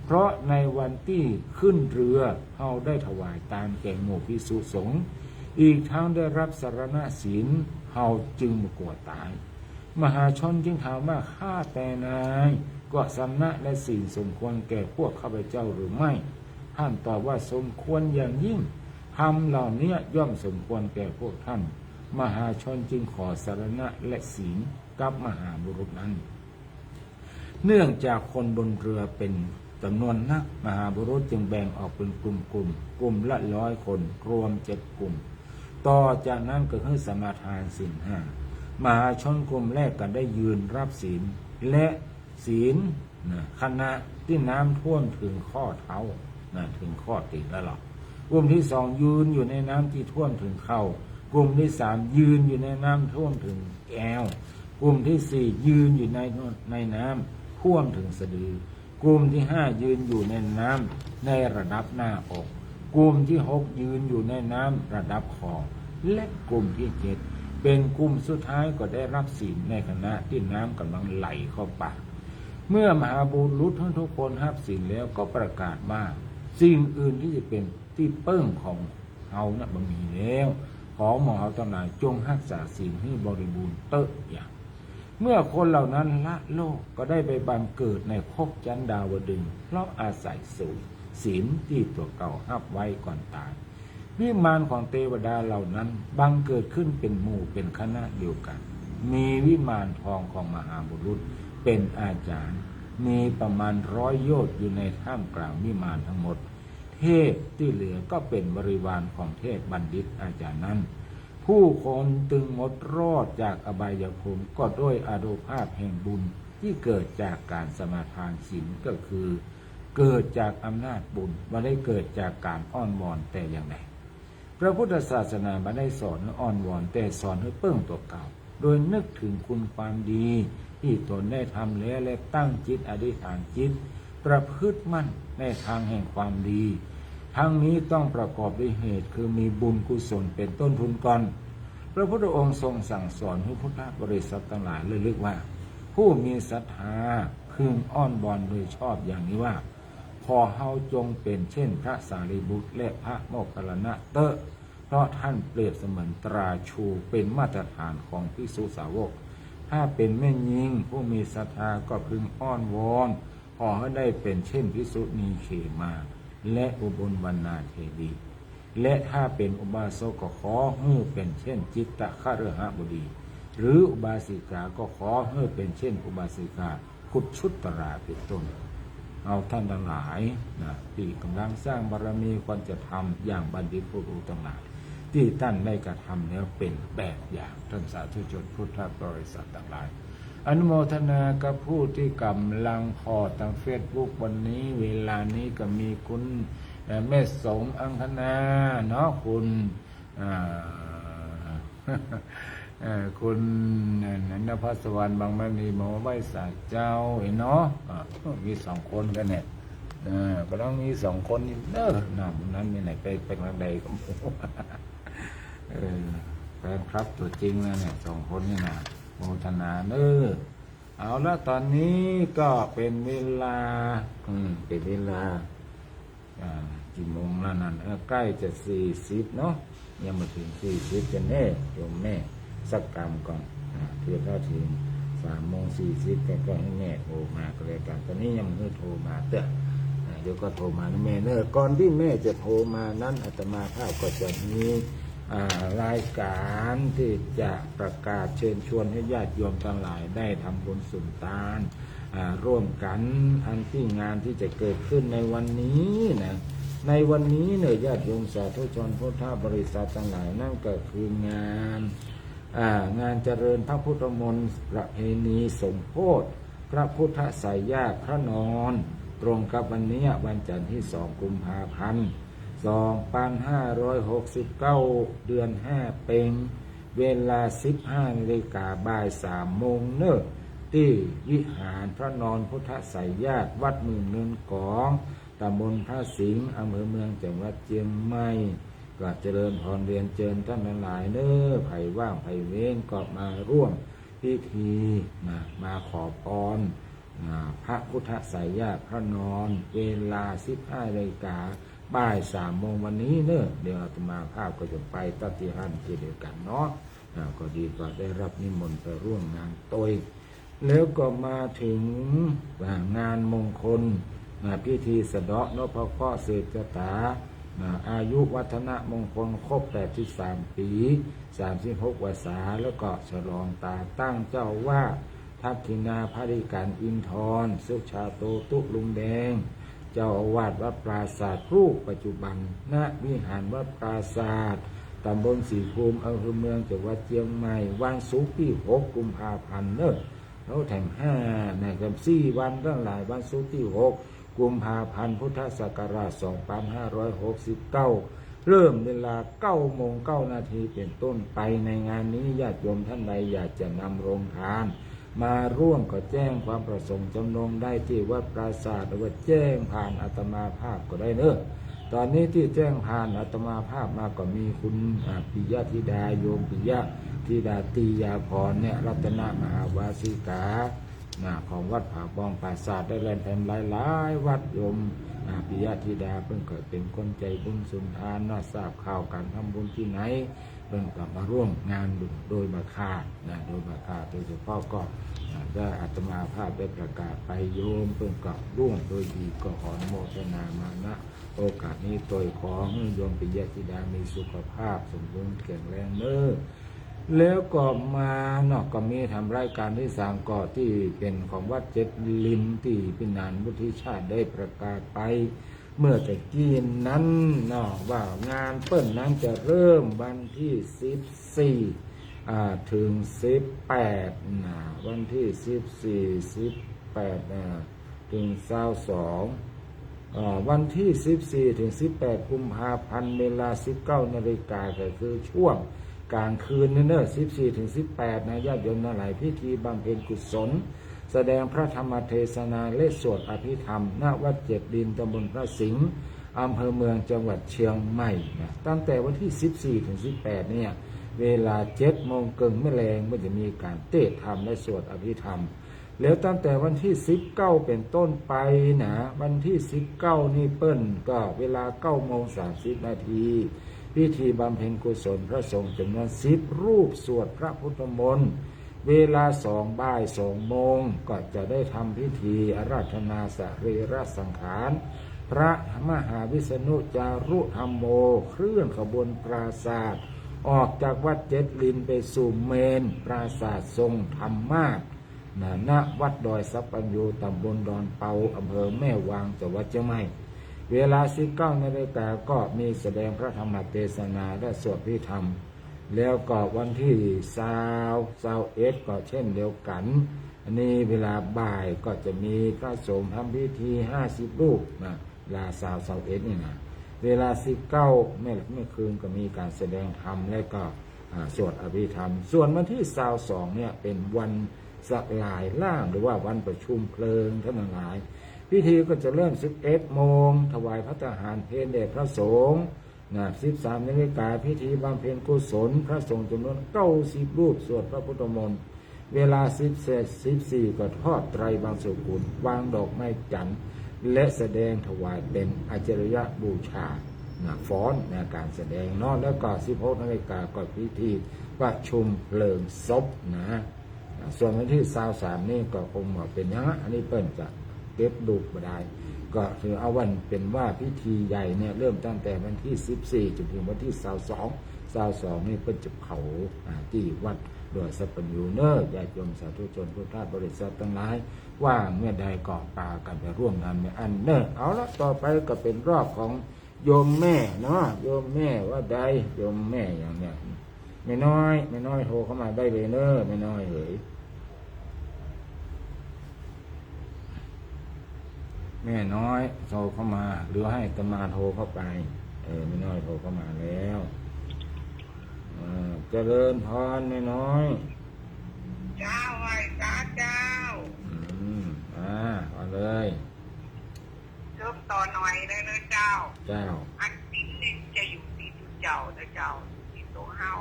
เพราะในวันตี้ขึ้นเฮือ เฮาได้ถวายตานแก่หมู่ภิกษุสงฆ์ อีกตังได้ฮับสรณะศีล เฮาจึงบ่กั๋วต๋าย มหาชนจึงถามว่า ข้าแต่นาย ก็สรณะและศีลสมควรแก่พวกข้าพเจ้าหรือไม่ ท่านตอบว่า สมควรอย่างยิ่ง ธรรมเหล่านี้ย่อมสมควรแก่พวกท่าน มหาชนจึงขอสรณะและศีลกับมหาบุรุษนั้น เนื่องจากคนบนเฮือเป๋นจ๋ำนวนนัก มหาบุรุษจึงแบ่งออกเป๋นกลุ่มๆ กลุ่มละร้อยคน รวมเจ็ดกลุ่ม ต่อจากนั้นก็หื้อสมาทานศีลห้า มหาชนกลุ่มแรกก็ได้ยืนฮับศีล และศีล นะ ขณะตี้น้ำท่วมเถิงข้อเท้า นะ เถิงข้อตี๋นแล้วหรอ กลุ่มตี้สองยืนอยู่ในน้ำตี้ท่วมเถิงเข่า กลุ่มตี้สามยืนอยู่ในน้ำท่วมเถิงแอว กลุ่มตี้สี่ยืนอยู่ใน ในน้ำท่วมเถิงสะดือ กลุ่มตี้ห้ายืนอยู่ในน้ำในระดับอก กลุ่มตี้หกยืนอยู่ในน้ำระดับคอ และกลุ่มตี้เจ็ดเป๋นกลุ่มสุดท้ายก็ได้ฮับศีลในขณะตี้น้ำก่ำลังไหลเข้าปาก เมื่อมหาบุรุษทุกคนฮับศีลแล้วก็ประกาศว่า สิ่งอื่นตี้จะเป๋น ตี้เปิ้งของเฮานะบ่มีแล้ว ขอหมู่เฮาตังหลายจงฮักษาศีลหื้อบริบูรณ์เต๊อะ อย่าง เมื่อคนเหล่านั้นละโลกก็ได้ไปบังเกิดในภพชั้นดาวดึงส์ เพราะอาศัยสูงศีลตี้ตั๋วเก่าฮับไว้ก่อนต๋าย วิมานของเตวดาเหล่านั้นบังเกิดขึ้นเป๋นหมู่เป๋นคณะเดียวกั๋น มีวิมานทองของมหาบุรุษเป๋นอาจ๋ารย์ มีประมาณร้อยโยชน์อยู่ในท่ามกลางวิมานทั้งหมด เทพตี้เหลือก็เป๋นบริวารของเทพบัณฑิตอาจ๋ารย์นั้น ผู้คนตึงหมดรอดจากอบายภูมิก็ด้วยอานุภาพแห่งบุญตี้เกิดจากก๋านสมาทานศีล ก็คือเกิดจากอำนาจบุญ บ่ได้เกิดจากก๋านอ้อนวอนแต่อย่างใด พระพุทธศาสนาบ่ได้สอนหื้ออ้อนวอน แต่สอนหื้อเปิ้งตั๋วเก่า โดยนึกเถิงคุณความดีตี้ตนได้ทำแล้ว และตั้งจิตอธิษฐานจิต ประพฤติมั่นในทางแห่งความดี ทั้งนี้ต้องประกอบด้วยเหตุ คือมีบุญกุศลเป๋นต้นทุนก่อน พระพุทธองค์ทรงสั่งสอนหื้อพุทธบริษัทตังหลายระลึกว่า ผู้มีศรัทธาพึงอ้อนวอนโดยชอบอย่างนี้ว่า ขอเฮาจงเป๋นเช่นพระสารีบุตรและพระโมคคัลลานะเต๊อะ เพราะท่านเปรียบเสมือนตราชูเป๋นมาตรฐานของภิกษุสาวก ถ้าเป๋นแม่ญิงผู้มีศรัทธาก็พึงอ้อนวอน ขอหื้อได้เป๋นเช่นภิกษุณีเขมา และอุบลวรรณาเถรี และถ้าเป๋นอุบาสกก็ขอหื้อเป๋นเช่นจิตตคฤหบดี หรืออุบาสิกาก็ขอหื้อเป๋นเช่นอุบาสิกา คุจชุตราเป๋นต้น เอาท่านตังหลายนะ ตี้ก่ำลังสร้างบารมีควรจะทำอย่างบัณฑิตผู้รู้ตังหลาย ตี้ต้านได้กระทำแล้วเป๋นแบบอย่าง ต้านสาธุชนพุทธบริษัทตังหลาย อนุโมทนากับผู้ตี้ก่ำลังผ่อตางเฟซบุ๊กวันนี้ เวลานี้ก็มีคุณ เอ่อ แม่สมอังคณาเนาะ คุณ อ่า เอ่อ คุณ เอ่อ นภัสสวรรค์ บางมณี หมอไหว้สาเจ้า ไอ้เนาะ อ่า มีสองคนกั๋นเนี่ย เออ ก็ต้องมีสองคนนี่เนอะ นะ นั้นมีไหนไป ไปทางใดก็ เออ แฟนคลับตั๋วจริงนะเนี่ย สองคนนี่นะ โมทนาเนอะ เอาละ ต๋อนนี้ก็เป๋นเวลา อืม เป๋นเวลา อ่า กี่โมงแล้วนั่น เออ ใก้จะสี่สิบเนาะ ยังบ่เถิงสี่สิบจะแน่ โยมแม่ สักกำก่อน อ่า เพื่อถ้าเถิงสามโมงสี่สิบก็ ก็หื้อแม่โทรมาก็แล้วกั๋น ต๋อนนี้ยังบ่หื้อโทรมาเต๊อะ อ่า เดี๋ยวก็โทรมานะแม่เนอะ ก่อนตี้แม่จะโทรมานั้น อาตมาภาพก็จะมี อ่า รายก๋านตี้จะประกาศเชิญชวนหื้อญาติโยมตังหลายได้ทำบุญสุนตาน อ่า ร่วมกั๋น อันตี้งานตี้จะเกิดขึ้นในวันนี้นะ ในวันนี้เนอะ ญาติโยมสาธุชนพุทธบริษัทตังหลาย นั่นก็คืองาน อ่า งานเจริญพระพุทธมนต์ประเพณีสมโภช พระพุทธไสยญาติพระนอน ตรงกับวันนี้วันจันทร์ตี้สองกุมภาพันธ์ สองปันห้าร้อยหกสิบเก้า เดือนห้าเป็ง เวลาสิบห้านาฬิกา บ่ายสามโมงเนอะ ตี้วิหารพระนอนพุทธไสยญาติ วัดหมื่นเงินกอง ต๋ำบลพระสิงห์ อำเภอเมือง จังหวัดเจียงใหม่ ก็เจริญพรเรียนเจิญต้านตังหลายเนอะ ใผว่างใผเว้นก็มาร่วมพิธีนะ มาขอปอน อ่า พระพุทธไสยญาติพระนอน เวลาสิบห้านาฬิกา บ่ายสามโมงวันนี้เนอะ เดี๋ยวอาตมาภาพก็จะไปตั๊ดตี้หั้นเจ้นเดียวกั๋นเนาะ อ่า ก็ดีกว่าได้รับนิมนต์ไปร่วมงานตวย แล้วก็มาเถิง อ่า งานมงคล อ่า พิธีสะเดาะนพเคราะห์สืบจะต๋า อ่า อายุวัฒนมงคลครบแปดสิบสามปี๋ สามสิบหกวรรษา แล้วก็ฉลองต๋าตั้งเจ้าอาวาส ทักขิณาภริการอินทร สุชาโต ตุ๊ลุงแดง เจ้าอาวาสวัดปราสาทรูปปัจจุบัน ณ วิหารวัดปราสาท ต๋ำบลสีภูมิ อำเภอเมือง จังหวัดเจียงใหม่ วันศุกร์ตี้หกกุมภาพันธ์เนอะ แล้วแถมห้านะครับ สี่วันตังหลาย วันศุกร์ตี้หกกุมภาพันธ์ พุทธศักราชสองปันห้าร้อยหกสิบเก้า เริ่มเวลาเก้าโมงเก้านาทีเป๋นต้นไป ในงานนี้ญาติโยมท่านใดอยากจะนำโรงทานมาร่วมก็แจ้งความประสงค์จำนงได้ตี้วัดปราสาท หรือว่าแจ้งผ่านอาตมาภาพก็ได้เนอะ ต๋อนนี้ตี้แจ้งผ่านอาตมาภาพมาก็มีคุณ อ่า ปิยธิดา โยมปิยธิดา ตียาภรณ์เนี่ย รัตนมหาวาสิกา นะ ของวัดผาบองปราสาท และแหล่งแถมหลายๆ วัด โยม นะ ปิยะธิดาเปิ้นก็เป๋นคนใจ๋บุญสุนทานเนาะ ทราบข่าวก๋านทำบุญตี้ไหน เปิ้นก็มาร่วมงานบุญโดยบ่ขาดนะ โดยบ่ขาด โดยเฉพาะก็ นะ ได้อาตมาภาพได้ประกาศไป โยมเปิ้นก็ร่วมโดยดี ก็ขออนุโมทนามา ณ โอกาสนี้ตวยขอหื้อโยมปิยะธิดามีสุขภาพสมบูรณ์แข็งแรงเน้อ แล้วก็มาเนาะ ก็มีทำรายก๋านตี้สาม ก็ตี้เป๋นของวัดเจ็ดรินตี้ปี้หนานวุฒิชาติได้ประกาศไปเมื่อตะกี้นั้นเนาะ ว่างานเปิ้นนั้นจะเริ่มวันตี้สิบสี่ อ่า เถิงสิบแปดนะ วันตี้สิบสี่ สิบแปดนะ เถิงซาวสอง อ่า วันตี้สิบสี่เถิงสิบแปดกุมภาพันธ์ เวลาสิบเก้านาฬิกา ก็คือช่วงก๋างคืนนี้เนาะ สิบสี่เถิงสิบแปดนะ ญาติโยมตังหลาย พิธีบำเพ็ญกุศล แสดงพระธรรมเทศนาและสวดอภิธรรม ณ วัดเจ็ดริน ตำบลพระสิงห์ อำเภอเมือง จังหวัดเชียงใหม่นะ ตั้งแต่วันตี้สิบสี่เถิงสิบแปดเนี่ย เวลาเจ็ดโมงเกิ่งแม่แลง มันจะมีก๋านเตศน์ธรรมและสวดอภิธรรม แล้วตั้งแต่วันตี้สิบเก้าเป๋นต้นไปนะ วันตี้สิบเก้านี่เปิ้นก็เวลาเก้าโมงสามสิบนาที พิธีบำเพ็ญกุศลพระสงฆ์จ๋ำนวนสิบรูป สวดพระพุทธมนต์ เวลาสอง บ่ายสองโมง ก็จะได้ทำพิธีอาราธนาสรีระสังขาร พระมหาวิษณุจารุธัมโม เคลื่อนขบวนปราสาท ออกจากวัดเจ็ดรินไปสู่เมรุปราสาททรงธรรมาสน์ นะ ณ วัดดอยสัพพัญญู ตำบลดอนเปา อำเภอแม่วาง จังหวัดเชียงใหม่ เวลาสิบเก้านาฬิกา ก็มีแสดงพระธรรมเทศนาและสวดอภิธรรม แล้วก็วันตี้ซาว ซาวเอ็ด ก็เช่นเดียวกั๋น อันนี้เวลาบ่ายก็จะมีพระสงฆ์ทำพิธีห้าสิบรูปนะ เวลาซาว ซาวเอ็ดนี่นะ เวลาสิบเก้า แม่ แม่คืนก็มีก๋านแสดงธรรม แล้วก็ อ่า สวดอภิธรรม ส่วนวันตี้ซาวสองเนี่ยเป๋นวันสลายร่าง หรือว่าวันประชุมเพลิงท่านตังหลาย พิธีก็จะเริ่มสิบเอ็ดโมง ถวายภัตตาหารเพลแด่พระสงฆ์นะ สิบสามนาฬิกา พิธีบำเพ็ญกุศลพระสงฆ์จ๋ำนวนเก้าสิบรูป สวดพระพุทธมนต์ เวลาสิบเอ็ด สิบสี่ ก็ทอดไตรบังสุกุล วางดอกไม้จันทร์ และแสดงถวายเป๋นอาจริยบูชานะ ฟ้อนนะ ก๋านแสดงเนาะ แล้วก็สิบหกนาฬิกา ก็พิธีประชุมเพลิงศพนะ อ่า ส่วนวันตี้ซาวสามนี่ก็คงบ่เป๋นหยังละ อันนี้เปิ้นจะเก็บดูบ่ดาย ก็ถือเอาวันเป๋นว่าพิธีใหญ่เนี่ยเริ่มตั้งแต่วันตี้สิบสี่จ๋นเถิงวันตี้ซาวสอง ซาวสองนี่เปิ้นจะเผา อ่า ตี้วัดดอยสัพพัญญูเนาะ ญาติโยมสาธุชนพุทธบริษัทตังหลาย ว่างเมื่อใดก็ปากั๋นไปร่วมงานเมื่ออั้นเนาะ เอาละ ต่อไปก็เป๋นรอบของ โยมแม่เนาะ โยมแม่ว่าใด โยมแม่อย่างเนี้ย แม่น้อย แม่น้อยโทรเข้ามาได้เลยเนาะ แม่น้อยเอ๋ย แม่น้อยโทรเข้ามา หรือให้อาตมาโทรเข้าไป เออ แม่น้อยโทรเข้ามาแล้ว เออ เจริญพรแม่น้อย เจ้า ไหว้สาเจ้า อืม อ่า เอาเลย เริ่มต่อหน่อยเลยเนาะเจ้า เจ้า อันศีลนี่จะอยู่ตี้ตุ๊เจ้าเนาะเจ้า อยู่ตี้ตั๋วเฮา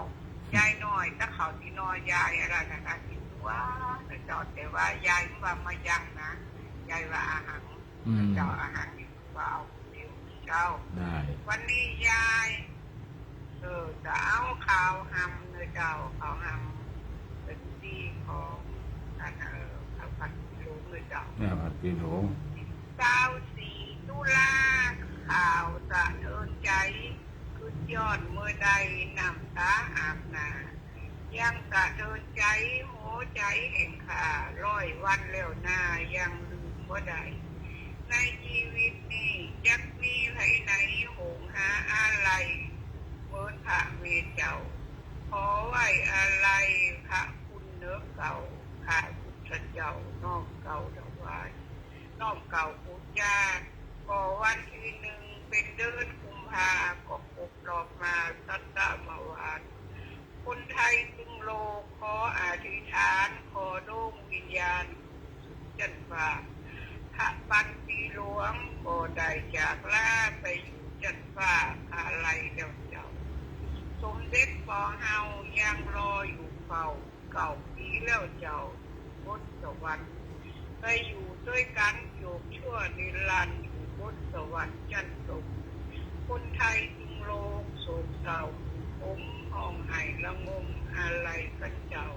ยายน้อย ถ้าเข้าตี้นอนยายอาราธนาตี้ตั๋วเนาะเจ้า แต่ว่ายายบ่ว่ามายังนะ ยายว่าอะหัง อืม เจ้า อะหังนี่คือว่าเอาคนเดียวเจ้า ได้ วันนี้ยาย เออ จะเอาข้าวหำเนาะเจ้า ข้าวหำเป๋นตี้ของอัน เออ ข้าวผัดปี๋หลงเนาะเจ้า อ่า ผัดปี๋หลง ซาวสี่ตุลา ข้าวสะเทือนใจ๋ กึ๊ดย้อนเมื่อได้น้ำตาอาบหน้า ยังสะเทือนใจ๋ หัวใจ๋แห่งข้า ร้อยวันแล้วนา ยังลืมบ่ได้ ในจีวิตนี้ จักมีไผไหน หงหาอาลัย เหมือนพระแม่เจ้า ขอไหว้อาลัย พระคุณเหนือเก่า ข้าพุทธเจ้า น้อมเกล้าถวาย น้อมเกล้าปู๋จา ก็วันตี้หนึ่ง เป๋นเดือนกุมภา ก็ครบรอบมา สัตตมวาน คนไทยตึงโลก ขออธิษฐาน ขอดวงวิญญาณ สู่จั๊นฟ้า พระปันปี๋หลวง ก็ได้จากลาไปอยู่จั๊นฟ้า อาลัยแล้วเจ้า สมเด็จป้อเฮายังรออยู่เฝ้า เก้าปี๋แล้วเจ้า บนสวรรค์ ไปอยู่ตวยกั๋นจวบชั่วนิรันดร์ อยู่บนสวรรค์จั๊นสูง คนไทยจึงโศกเศร้า ผมฮ้องไห้ระงมอาลัยกั๋นเจ้า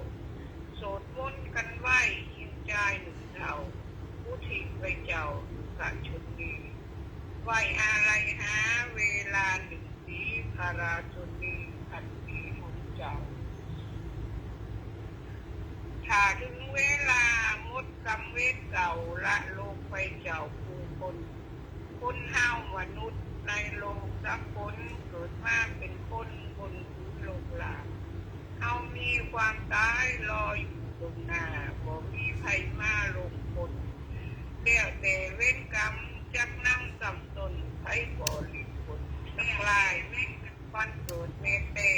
สวดมนต์กั๋นไหว้ยิ่งจายหนึ่งเฒ่า อุทิศไหว้เจ้าลูกะชนนี ไหว้อาลัยหาเวลาหนึ่งปี พระราชชนนีพันปีของเจ้า ถ้าเถิงเวลาหมดกรรมเวรเก่า ละโลกไปเจ้าผู้คน คนเฮามนุษย์ในโลกสากล เกิดมาเป๋นคนบนพื้นโลกลา เฮามีความต๋ายรออยู่ตรงหน้า บ่มีใผมาล่วงป๊น แล้วแต่เวรกรรมจักนำซ้ำต้น ใผบ่หลีกป๊น แม่นลายแม่นวันเกิดแม่แต๊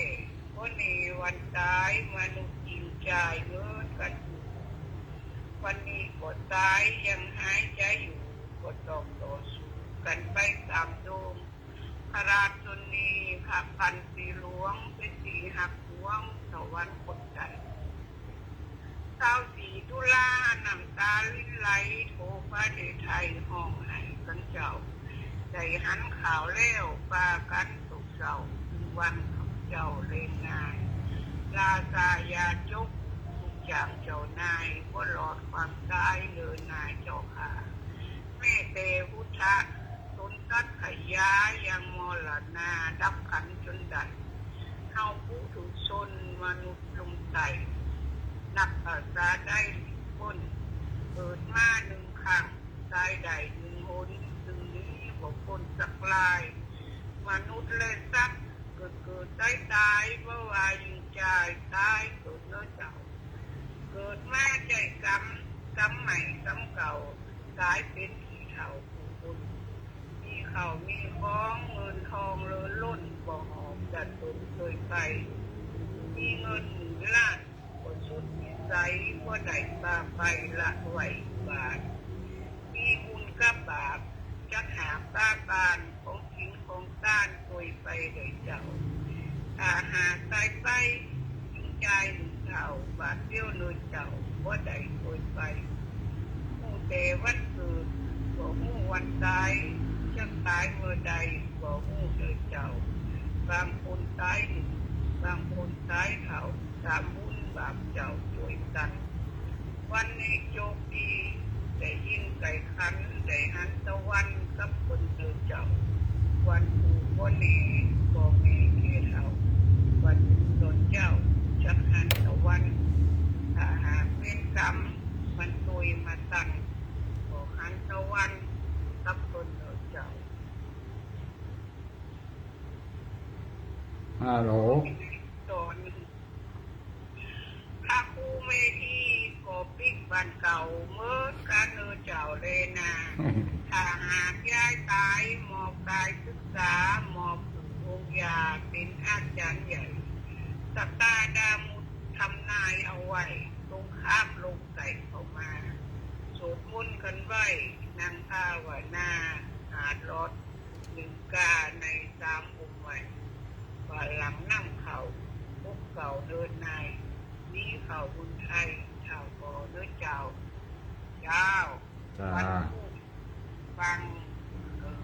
บ่แน่วันต๋าย มนุษย์ยิ่งจายเหมือนกั๋น วันนี้ก็ต๋ายยังหายใจ๋อยู่ ก็ต้องต่อสู้กั๋นไปต๋ามโดม พระราชชนนี พระพันปีหลวง เป๋นตี้ฮักหวง สวรรคตกั๋น ซาวสี่ตุลา น้ำต๋ารินไหล ทั่วประเทศไทยฮ้องไห้กั๋นเจ้า ได้หันข่าวแล้วปากั๋นโศกเศร้า เถิงวันของเจ้าแลงนาย ราชาญาจก ลูกจ้างเจ้านาย บ่รอดความต๋ายเลยนาเจ้าข้า แม้แต่พุทธะ ต๋นตั๊ดขยายังมรณา ดับขันธ์จนได้ เฮาปุถุชนมนุษย์ลุ่มใต้ นับภาษาใดป๊น เกิดมาหนึ่งครั้ง ต๋ายได้หนึ่งหน จึงหนีบ่ป๊นสักราย มนุษย์และสัตว์ เกิดเกิดต๋ายต๋าย บ่ว่ายิ่งจายต๋ายเกิดเนาะเจ้า เกิดมาใจ๊กรรม กรรมใหม่กรรมเก่า ก๋ายเป๋นขี้เถ้าผู้คน มีข้าวมีของ เงินทองเลินล้น บ่หอบจะตนเคยไป มีเงินหมื่นล้าน ก็สุดวิสัย บ่ได้ปาไปละไว้บาท มีบุญกับบาป จักหาบปาปาน ของกิ๋นของตาน ตวยไปเน่อเจ้า ถ้าหากต๋ายไป ยิ่งจายหนึ่งเฒ่า บาทเดียวเน่อเจ้า บ่ได้ตวยไป ฮู้แต่วันเกิด บ่ฮู้วันต๋าย จักต๋ายเมื่อใด บ่ฮู้เน่อเจ้า บางคนต๋ายหนุ่ม บางคนต๋ายเฒ่า ต๋ามบุญบาปเจ้าตวยกั๋น วันนี้โจคดี ได้ยินไก่ขัน ได้หันตะวันกับเปิ้นเน่อเจ้า วันผู้บ่แน่ บ่แม่แก่เฒ่า วันต๋นเจ้าจักหันตะวัน ถ้าหากเวรกรรมมันตวยมาตัน ก็หันตะวันกับเปิ้นเน่อเจ้า ฮัลโหล ต๋อน พระครูเมธีก็ปิ๊กบ้านเก่าเหมือนกั๋นเน่อเจ้าแลนา ถ้าหากยายต๋าย มอบก๋ายศึกษา มอบปู่องค์ย่าเป๋นอาจ๋ารย์ใหญ่ สตาดามุตรทำนายเอาไว้ ตรงข้ามโรงไก่เข้ามา สวดมนต์กั๋นไว้ นั่งภาวนา หาดหลอด นึ่งก้าในสามองค์ใหม่ ว่าหลังน้ำเข้า พบเก่าเดินใน มีเข้าบุญไทย เฒ่าก่อเน่อเจ้า เจ้า จ้า วันพุธฟัง เอ่อ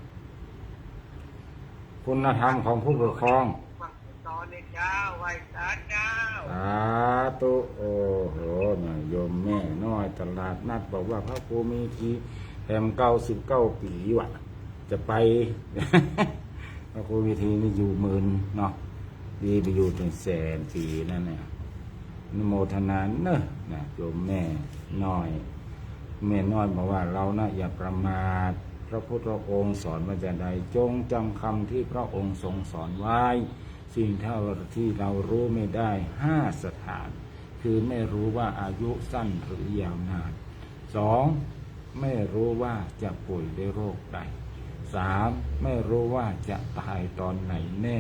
คุณธรรมของผู้ปกครอง ฟังสอนเน่อเจ้า ไหว้สาเจ้า สาธุ โอ้โห น่ะ โยมแม่น้อยตลาดนัดบอกว่าพระครูเมธีแถมเก้าสิบเก้าปี๋ว่ะ จะไป พระครูเมธีนี่อยู่หมื่นเนาะ ดีไปอยู่เถิงแสนปี๋นั่นเนี่ย อนุโมทนาเนอะ นะ โยมแม่น้อย แม่น้อยบอกว่า เรานะอย่าประมาท พระพุทธองค์สอนว่าจะใด จงจำคำที่พระองค์ทรงสอนไว้ สิ่งที่เรารู้ไม่ได้ห้าสถาน คือไม่รู้ว่าอายุสั้นหรือยาวนาน สอง ไม่รู้ว่าจะป่วยด้วยโรคใด สาม ไม่รู้ว่าจะตายตอนไหนแน่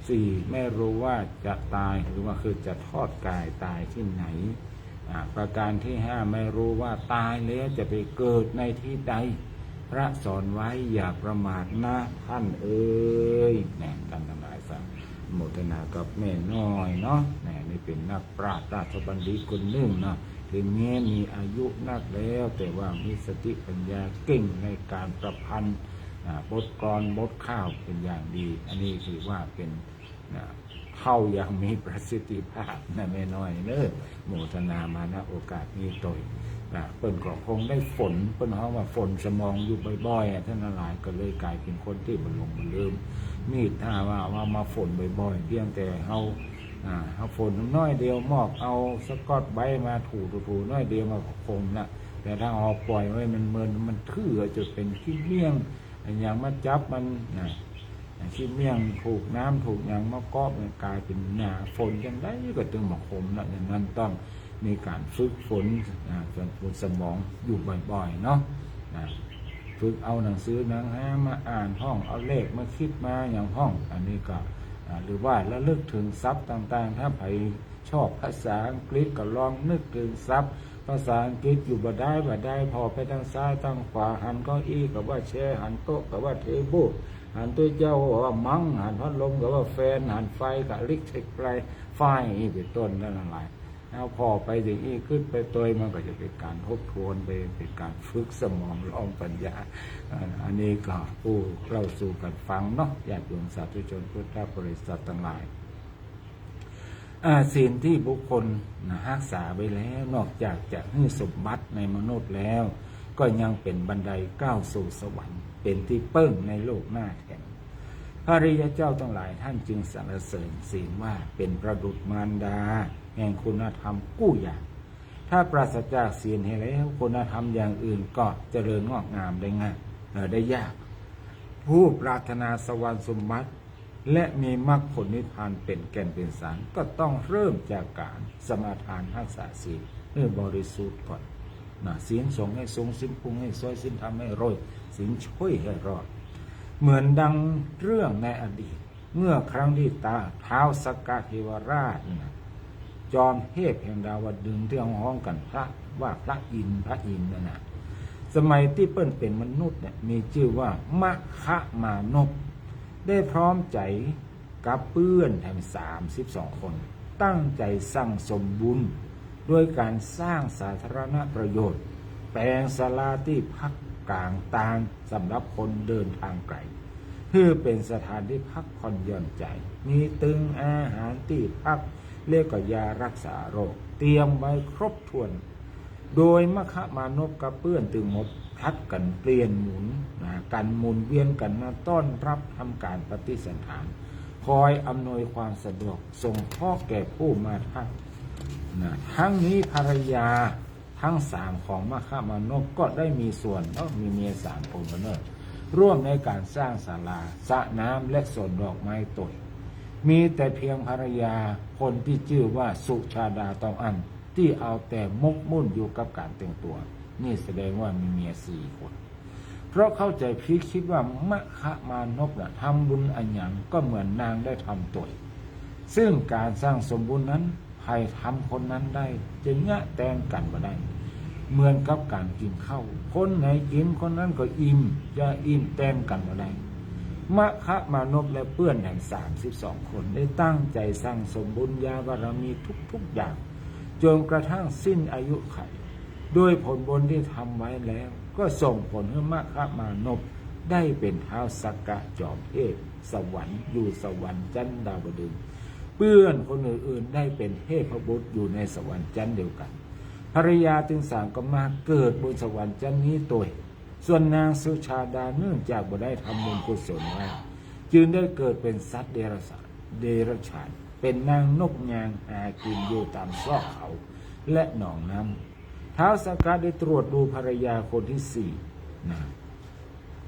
สี่ ไม่รู้ว่าจะตายหรือว่าคือจะทอดกายตายที่ไหน อ่า ประการที่ห้า ไม่รู้ว่าตายแล้วจะไปเกิดในที่ใด พระสอนไว้อย่าประมาทนะท่านเอ๋ย นะ ท่านทั้งหลาย สาธุ โมทนากับแม่น้อยเนาะ นะ นี่เป๋นนักปราชญ์ราชบัณฑิตคนนึ่งเนาะ ถึงแม้มีอายุนักแล้ว แต่ว่ามีสติปัญญาเก่งในการประพันธ์ อ่า บทกลอนบทข่าวเป็นอย่างดี อันนี้ถือว่าเป็น นะ เฒ่าอย่างมีประสิทธิภาพนะแม่น้อยเนอะ โมทนามา ณ โอกาสนี้ตวย นะ เปิ้นก็คงได้ฝน เปิ้นฮ้องว่าฝนสมองอยู่บ่อยๆ อ่ะ ท่านทั้งหลาย ก็เลยกลายเป็นคนตี้บ่หลงบ่ลืม นี่ถ้าว่า ว่ามาฝนบ่อยๆ เพียงแต่เฮา อ่า เฮาฝนน้อยเดียว มอกเอาสะกอตไบรท์มาถูๆๆ น้อยเดียวมันก็คมละ แต่ถ้าเอาปล่อยไว้มันเมิน มันทื่อ จะเป็นขี้เมี่ยง อะหยังมาจับมันนะ ขี้เมี่ยงถูกน้ำถูกหยังมาเกาะ มันกลายเป็นหน้าฝน จั่งใดก็ตึงบ่คมละ อย่างนั้นต้องมีการฝึกฝน อ่า ฝึกฝนสมองอยู่บ่อยๆ เนาะ นะ ฝึกเอาหนังสือหนังหามาอ่านพ่อง เอาเลขมาคิดมาหยังพ่อง อันนี้ก็ อ่า หรือว่าระลึกถึงศัพท์ต่างๆ ถ้าใผ ชอบภาษาอังกฤษก็ลองนึกถึงศัพท์ภาษาอังกฤษอยู่บ่ได้บ่ได้ ผ่อไปตางซ้ายตางขวา หันเก้าอี้ก็ว่าแชร์ หันโต๊ะก็ว่าเทเบิล หันตุ๊เจ้าก็ว่ามังก์ หันพัดลมก็ว่าแฟน หันไฟก็อิเล็กทริกไฟ ไฟ นี่เป็นต้น นั่นหลาย เอาผ่อไปอย่างอี้ กึ๊ดไปตวย มันก็จะเป็นการทบทวนไป เป็นการฝึกสมอง ลองปัญญา อ่า อันนี้ก็อู้เล่าสู่กั๋นฟังเนาะ ญาติโยมสาธุชนพุทธบริษัทตังหลาย อ่า ศีลตี้บุคคลนะ ฮักษาไว้แล้ว นอกจากจะหื้อสมบัติในมนุษย์แล้ว ก็ยังเป๋นบันไดก้าวสู่สวรรค์ เป๋นตี้เปิ้งในโลกหน้าแถม พระอริยเจ้าตังหลายท่านจึงสรรเสริญศีลว่าเป๋นประดุจมารดาแห่งคุณธรรมกู้อย่าง ถ้าปราศจากศีลเหียแล้ว คุณธรรมอย่างอื่นก็เจริญงอกงามได้ง่าย เอ่อ ได้ยาก ผู้ปรารถนาสวรรค์สมบัติ และมีมรรคผลนิพพานเป๋นแก่นเป๋นสาร ก็ต้องเริ่มจากการสมาทานฮักษาศีลหื้อบริสุทธิ์ก่อนนะ ศีลสงฆ์หื้อสูง ศีลพุงหื้อซวย ศีลธรรมหื้อรวย ศีลช่วยหื้อรอด เหมือนดังเรื่องในอดีต เมื่อครั้งตี้ตา ท้าวสักกะเทวราชนะ จอมเทพแห่งดาวดึงส์ตี้ฮ้องกั๋นพระว่าพระอินทร์ พระอินทร์นั่นนะ สมัยตี้เปิ้นเป๋นมนุษย์เนี่ย มีจื้อว่ามคคมานพ ได้พร้อมใจ๋กับเปื้อนแถมสามสิบสองคน ตั้งใจ๋สั่งสมบุญ โดยก๋านสร้างสาธารณประโยชน์ แป๋งศาลาตี้พักก๋างตางสำหรับคนเดินตางไก๋ หื้อเป๋นสถานตี้พักผ่อนหย่อนใจ๋ มีตึงอาหารตี้พัก และก็ยาฮักษาโรค เตรียมไว้ครบถ้วน โดยมคคมานพกับเปื้อนตึงหมด ผลัดกั๋นเปลี่ยนหมุนนะ กั๋นหมุนเวียนกั๋นมาต้อนรับ ทำก๋านปฏิสัณฐาน คอยอำนวยความสะดวก สงเคราะห์แก่ผู้มาพักนะ ทั้งนี้ภรรยาทั้งสามของมคคมานพก็ได้มีส่วนเนาะ มีเมียสามคนเนาะ ร่วมในก๋านสร้างศาลา สระน้ำ และสวนดอกไม้ตวย มีแต่เพียงภรรยาคนตี้จื้อว่าสุชาดาเต้าอั้น ตี้เอาแต่หมกมุ่นอยู่กับก๋านแต่งตั๋ว นี่แสดงว่ามีเมียสี่คน เพราะเข้าใจ๋ผิด คิดว่ามคคมานพน่ะ ทำบุญอะหยังก็เหมือนนางได้ทำตวย ซึ่งก๋านสั่งสมบุญนั้น ใผทำคนนั้นได้ จะเยียะแตนกั๋นบ่ได้ เหมือนกับก๋านกิ๋นข้าว คนไหนกิ๋นคนนั้นก็อิ่ม จะอิ่มแตนกั๋นบ่ได้ มคคมานพและเปื้อนแถมสามสิบสองคน ได้ตั้งใจ๋สั่งสมบุญญาบารมีทุกๆ อย่าง จนกระทั่งสิ้นอายุขัย โดยผลบุญตี้ทำไว้แล้ว ก็ส่งผลหื้อมคคมานพได้เป๋นท้าวสักกะจอมเทพ สวรรค์ อยู่สวรรค์จั๊นดาวดึงส์ เปื้อนคนอื่นๆ ได้เป๋นเทพบุตรอยู่ในสวรรค์จั๊นเดียวกั๋น ภรรยาตึงสามก็มาเกิดบนสวรรค์จั๊นนี้ตวย ส่วนนางสุชาดาเนื่องจากบ่ได้ทำบุญกุศลไว้ จึงได้เกิดเป๋นสัตว์เดรัจฉาน เดรัจฉาน เป๋นนางนกยางหากิ๋นอยู่ต๋ามซอกเขา และหนองน้ำ ท้าวสักกะได้ตรวจดูภรรยาคนตี้สี่นะ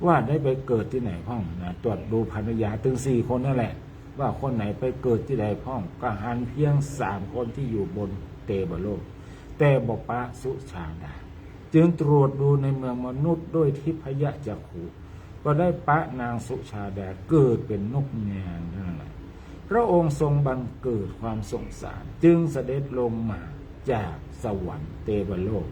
ว่าได้ไปเกิดตี้ไหนพ่องนะ ตรวจดูภรรยาตึงสี่คนนั่นแหละ ว่าคนไหนไปเกิดตี้ใดพ่อง ก็หันเพียงสามคนตี้อยู่บนเตวโลก แต่บ่ปะสุชาดา จึงตรวจดูในเมืองมนุษย์ด้วยทิพยจักขุ ก็ได้ปะนางสุชาดาเกิดเป๋นนกยางนั่นแหละ พระองค์ทรงบังเกิดความสงสาร จึงเสด็จลงมาจากสวรรค์เตวโลก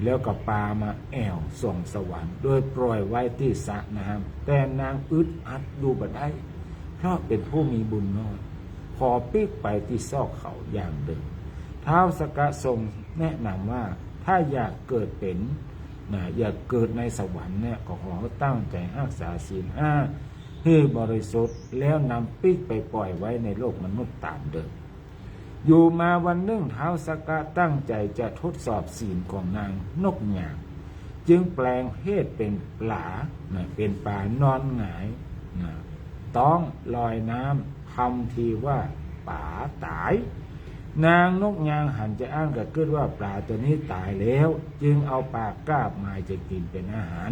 แล้วก็ปามาแอ่วส่งสวรรค์ โดยปล่อยไว้ตี้สระน้ำ แต่นางอึดอัดอยู่บ่ได้ เพราะเป๋นผู้มีบุญน้อย ขอปิ๊กไปตี้ซอกเขาอย่างเดิม ท้าวสักกะทรง แนะนำว่าถ้าอยากเกิดเป๋น นะ อยากเกิดในสวรรค์เนี่ย ก็ขอตั้งใจ๋ฮักษาศีลห้าหื้อบริสุทธิ์ แล้วนำปิ๊กไปป่อยไว้ในโลกมนุษย์ต๋ามเดิม อยู่มาวันนึ่ง ท้าวสักกะตั้งใจ๋จะทดสอบศีลของนางนกยาง จึงแปลงเพศเป๋นป๋า นะ เป๋นป๋านอนหงาย นะ ต๊องลอยน้ำ ทำทีว่าป๋าต๋าย นางนกยางหันจาอั้นก็กึ๊ดว่าป๋าตั๋วนี้ต๋ายแล้ว จึงเอาปากกาบหมายจะกิ๋นเป๋นอาหาร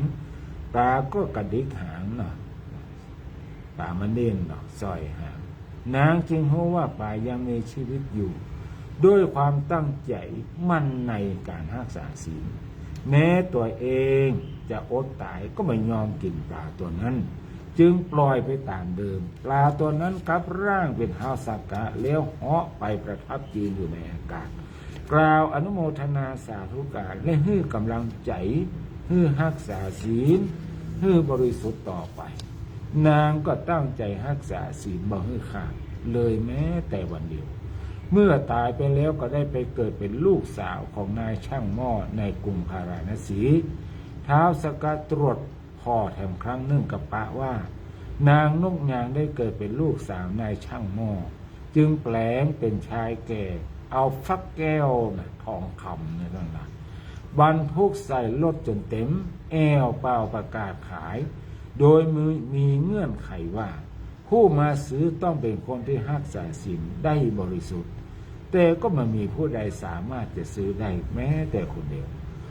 ป๋าก็กระดิกหางเนาะ ป๋ามันดิ้นเนาะ ส่อยหาง นางจึงฮู้ว่าป๋ายังมีจีวิตอยู่ ด้วยความตั้งใจ๋มั่นในก๋านฮักษาศีล แม้ตั๋วเองจะอดต๋ายก็บ่ยอมกิ๋นป๋าตั๋วนั้น จึงป่อยไปต๋ามเดิม ป๋าตั๋วนั้นกลับร่างเป๋นท้าวสักกะ แล้วเหาะไปประทับยืนอยู่ในอากาศ กล่าวอนุโมทนาสาธุก๋าน และหื้อก๋ำลังใจ๋ หื้อฮักษาศีล หื้อบริสุทธิ์ต่อไป นางก็ตั้งใจ๋ฮักษาศีลบ่หื้อขาดเลยแม้แต่วันเดียว เมื่อต๋ายไปแล้วก็ได้ไปเกิดเป๋นลูกสาวของนายช่างหม้อในกรุงพาราณสี ท้าวสักกะตรวจผ่อแถมครั้งนึ่งก็ปะว่า นางนกยางได้เกิดเป๋นลูกสาวนายช่างหม้อ จึงแปลงเป๋นชายแก่ เอาฟักแก้วนะ ทองคำนะ ตังหลาย บรรทุกใส่รถจ๋นเต๋ม แอ่วเป่าประกาศขาย โดยมี มีเงื่อนไขว่า ผู้มาซื้อต้องเป๋นคนตี้ฮักษาศีลได้บริสุทธิ์ แต่ก็บ่มีผู้ใดสามารถจะซื้อได้แม้แต่คนเดียว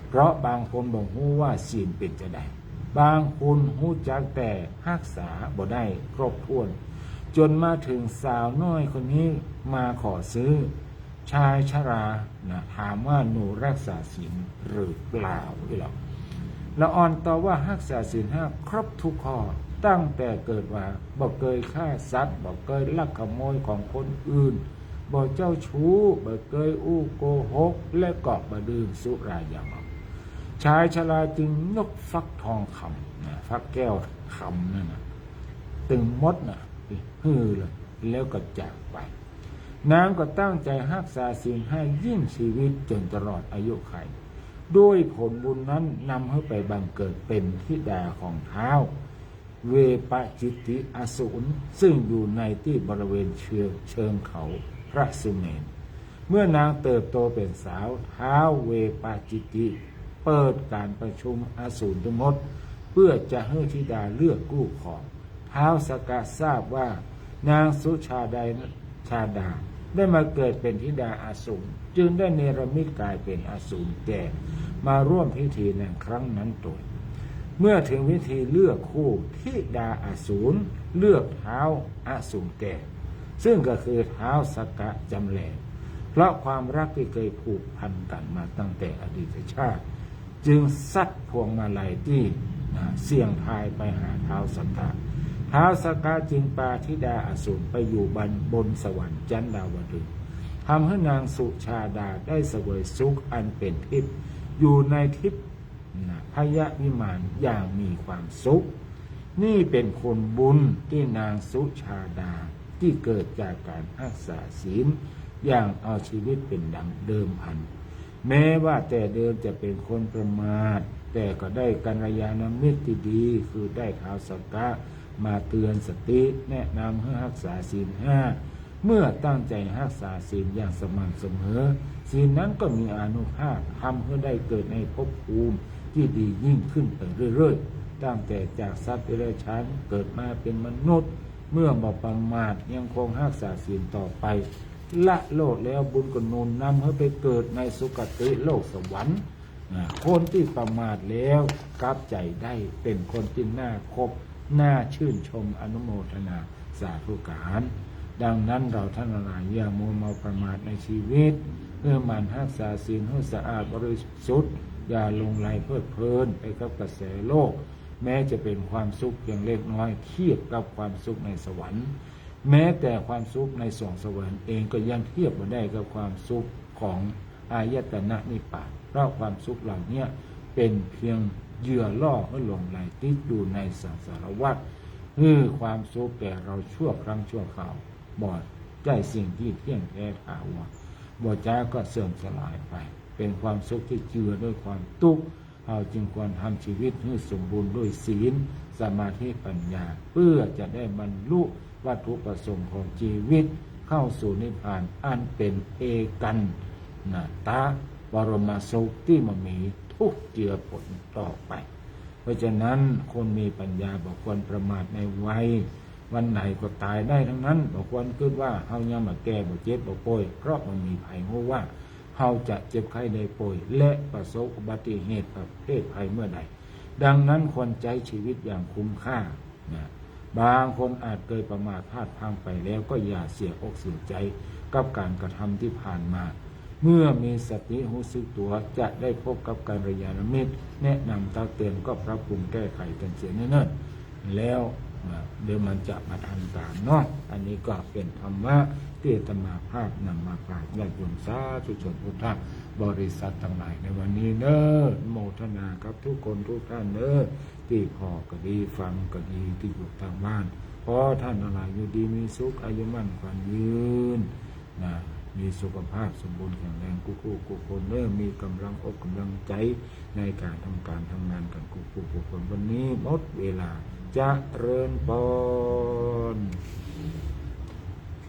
เพราะบางคนบ่ฮู้ว่าศีลเป๋นจาใด บางคนฮู้จักแต่ฮักษาบ่ได้ครบถ้วน จ๋นมาเถิงสาวน้อยคนนี้มาขอซื้อ ชายชรานะ ถามว่า หนูฮักษาศีลหรือเปล่า อี้หละ ละอ่อนตอบว่าฮักษาศีลห้าครบทุกข้อ ตั้งแต่เกิดมาบ่เกยฆ่าสัตว์ บ่เกยลักขโมยของคนอื่น บ่เจ้าชู้ บ่เกยอู้โกหก และก็บ่ดื่มสุรายาเมา ชายชราจึงยกฟักทองคำนะ ฟักแก้วคำนั่นนะ ตึงหมดนะ หื้อเลย แล้วก็จากไป นางก็ตั้งใจ๋ฮักษาศีลห้ายิ่งจีวิตจ๋นตลอดอายุขัย ด้วยผลบุญนั้นนำหื้อไปบังเกิดเป๋นธิดาของท้าวเวปจิตติอสูร ซึ่งอยู่ในตี้บริเวณเชิง เชิงเขาพระสุเมรุ เมื่อนางเติบโตเป๋นสาว ท้าวเวปจิตติเปิดก๋านประชุมอสูรตึงหมด เปื้อจะหื้อธิดาเลือกกู้ครอง ท้าวสักกะทราบว่านางสุชาดา ชาดาได้มาเกิดเป๋นธิดาอสูร จึงได้เนรมิตก๋ายเป๋นอสูรแก่ มาร่วมพิธีในครั้งนั้นโตย เมื่อเถิงพิธีเลือกคู่ ธิดาอสูรเลือกท้าวอสูรแก่ ซึ่งก็คือท้าวสักกะจำแล เพราะความฮักตี้เกยผูกพันกั๋นมาตั้งแต่อดีตชาติ จึงซัดพวงมาลัยตี้ อ่า เสี่ยงทายไปหาท้าวสักกะ ท้าวสักกะจึงปาธิดาอสูรไปอยู่บน บนสวรรค์จั๊นดาวดึงส์ ทำหื้อนางสุชาดาได้เสวยสุขอันเป๋นทิพย์ อยู่ในทิพยวิมานอย่างมีความสุข นี่เป๋นผลบุญตี้นางสุชาดา ตี้เกิดจากก๋านฮักษาศีล อย่างเอาจีวิตเป๋นดังเดิมพัน แม้ว่าแต่เดิมจะเป๋นคนประมาท แต่ก็ได้กัลยาณมิตรตี้ดี คือได้ท้าวสักกะมาเตือนสติ แนะนำหื้อฮักษาศีลห้า เมื่อตั้งใจ๋ฮักษาศีลอย่างสม่ำเสมอ ศีลนั้นก็มีอานุภาพทำหื้อได้เกิดในภพภูมิตี้ดียิ่งขึ้นไปเรื่อยๆ ตั้งแต่จากสัตว์เดรัจฉานเกิดมาเป๋นมนุษย์ เมื่อบ่ประมาทยังคงฮักษาศีลต่อไป ละโลกแล้วบุญก็หนุนนำหื้อไปเกิดในสุคติโลกสวรรค์ อ่า คนตี้ประมาทแล้วกลับใจ๋ได้เป๋นคนตี้น่าคบ น่าชื่นชม อนุโมทนาสาธุก๋าน ดังนั้นเราท่านทั้งหลายอย่ามัวเมาประมาทในจีวิต หื้อหมั่นฮักษาศีลหื้อสะอาดบริสุทธิ์ อย่าหลงใหลเพลิดเพลินไปกับกระแสโลก แม้จะเป๋นความสุขเพียงเล็กน้อยเทียบกับความสุขในสวรรค์ แม้แต่ความสุขในสวงสวรรค์เองก็ยังเทียบบ่ได้กับความสุขของอายตนะนิพพาน เพราะความสุขเหล่านี้เป๋นเพียงเหยื่อล่อหื้อหลงใหลติดอยู่ในสังสารวัฏ หื้อความสุขแก่เราชั่วครั้งชั่วคราว บ่ใจ้สิ่งตี้เที่ยงแท้ถาวร บ่จ๊าก็เสื่อมสลายไป เป๋นความสุขตี้เจือด้วยความตุ๊กข์ เฮาจึงควรทำชีวิตหื้อสมบูรณ์ด้วยศีล สมาธิ ปัญญา เพื่อจะได้บรรลุวัตถุประสงค์ของชีวิต เข้าสู่นิพพานอันเป๋นเอกัณตะบรมสุขตี้บ่มีทุกข์เจือป๋นต่อไป เพราะฉะนั้นคนมีปัญญาบ่ควรประมาทในวัย วันไหนก็ต๋ายได้ตังนั้น บ่ควรกึ๊ดว่าเฮายังบ่แก่ บ่เจ็บ บ่ป่วย เพราะบ่มีใผฮู้ว่าเฮาจะเจ็บไข้ได้ป่วย และประสบอุบัติเหตุประเภทใผเมื่อใด ดังนั้นควรใจ๊ชีวิตอย่างคุ้มค่านะ บางคนอาจเกยประมาทพลาดพลั้งไปแล้ว ก็อย่าเสียอกเสียใจ๋กับก๋านกระทำตี้ผ่านมา เมื่อมีสติฮู้สึกตั๋ว จะได้พบกับกัลยาณมิตร แนะนำตักเตือน ก็ปรับปรุงแก้ไขกั๋นเสียเนิ่นๆ แล้วนะ เดี๋ยวมันจะบ่ทันก๋านเนาะ อันนี้ก็เป๋นธรรมะตี้อาตมาภาพนำมาฝากญาติโยมสาธุชนพุทธบริษัทตังหลายในวันนี้เน้อ โมทนากับทุกคนทุกท่านเน้อ ตี้ผ่อก็ดี ฟังก็ดี ตี้อยู่ตางบ้าน ขอท่านตังหลายอยู่ดีมีสุข อายุมั่นขวัญยืนนะ มีสุขภาพสมบูรณ์แข็งแรงกู้ๆ กู้คนเน้อ มีก๋ำลังอกก๋ำลังใจ๋ในก๋านทำก๋านทำงานกั๋นกู้ๆ กู้คน วันนี้หมดเวลา เจริญปอน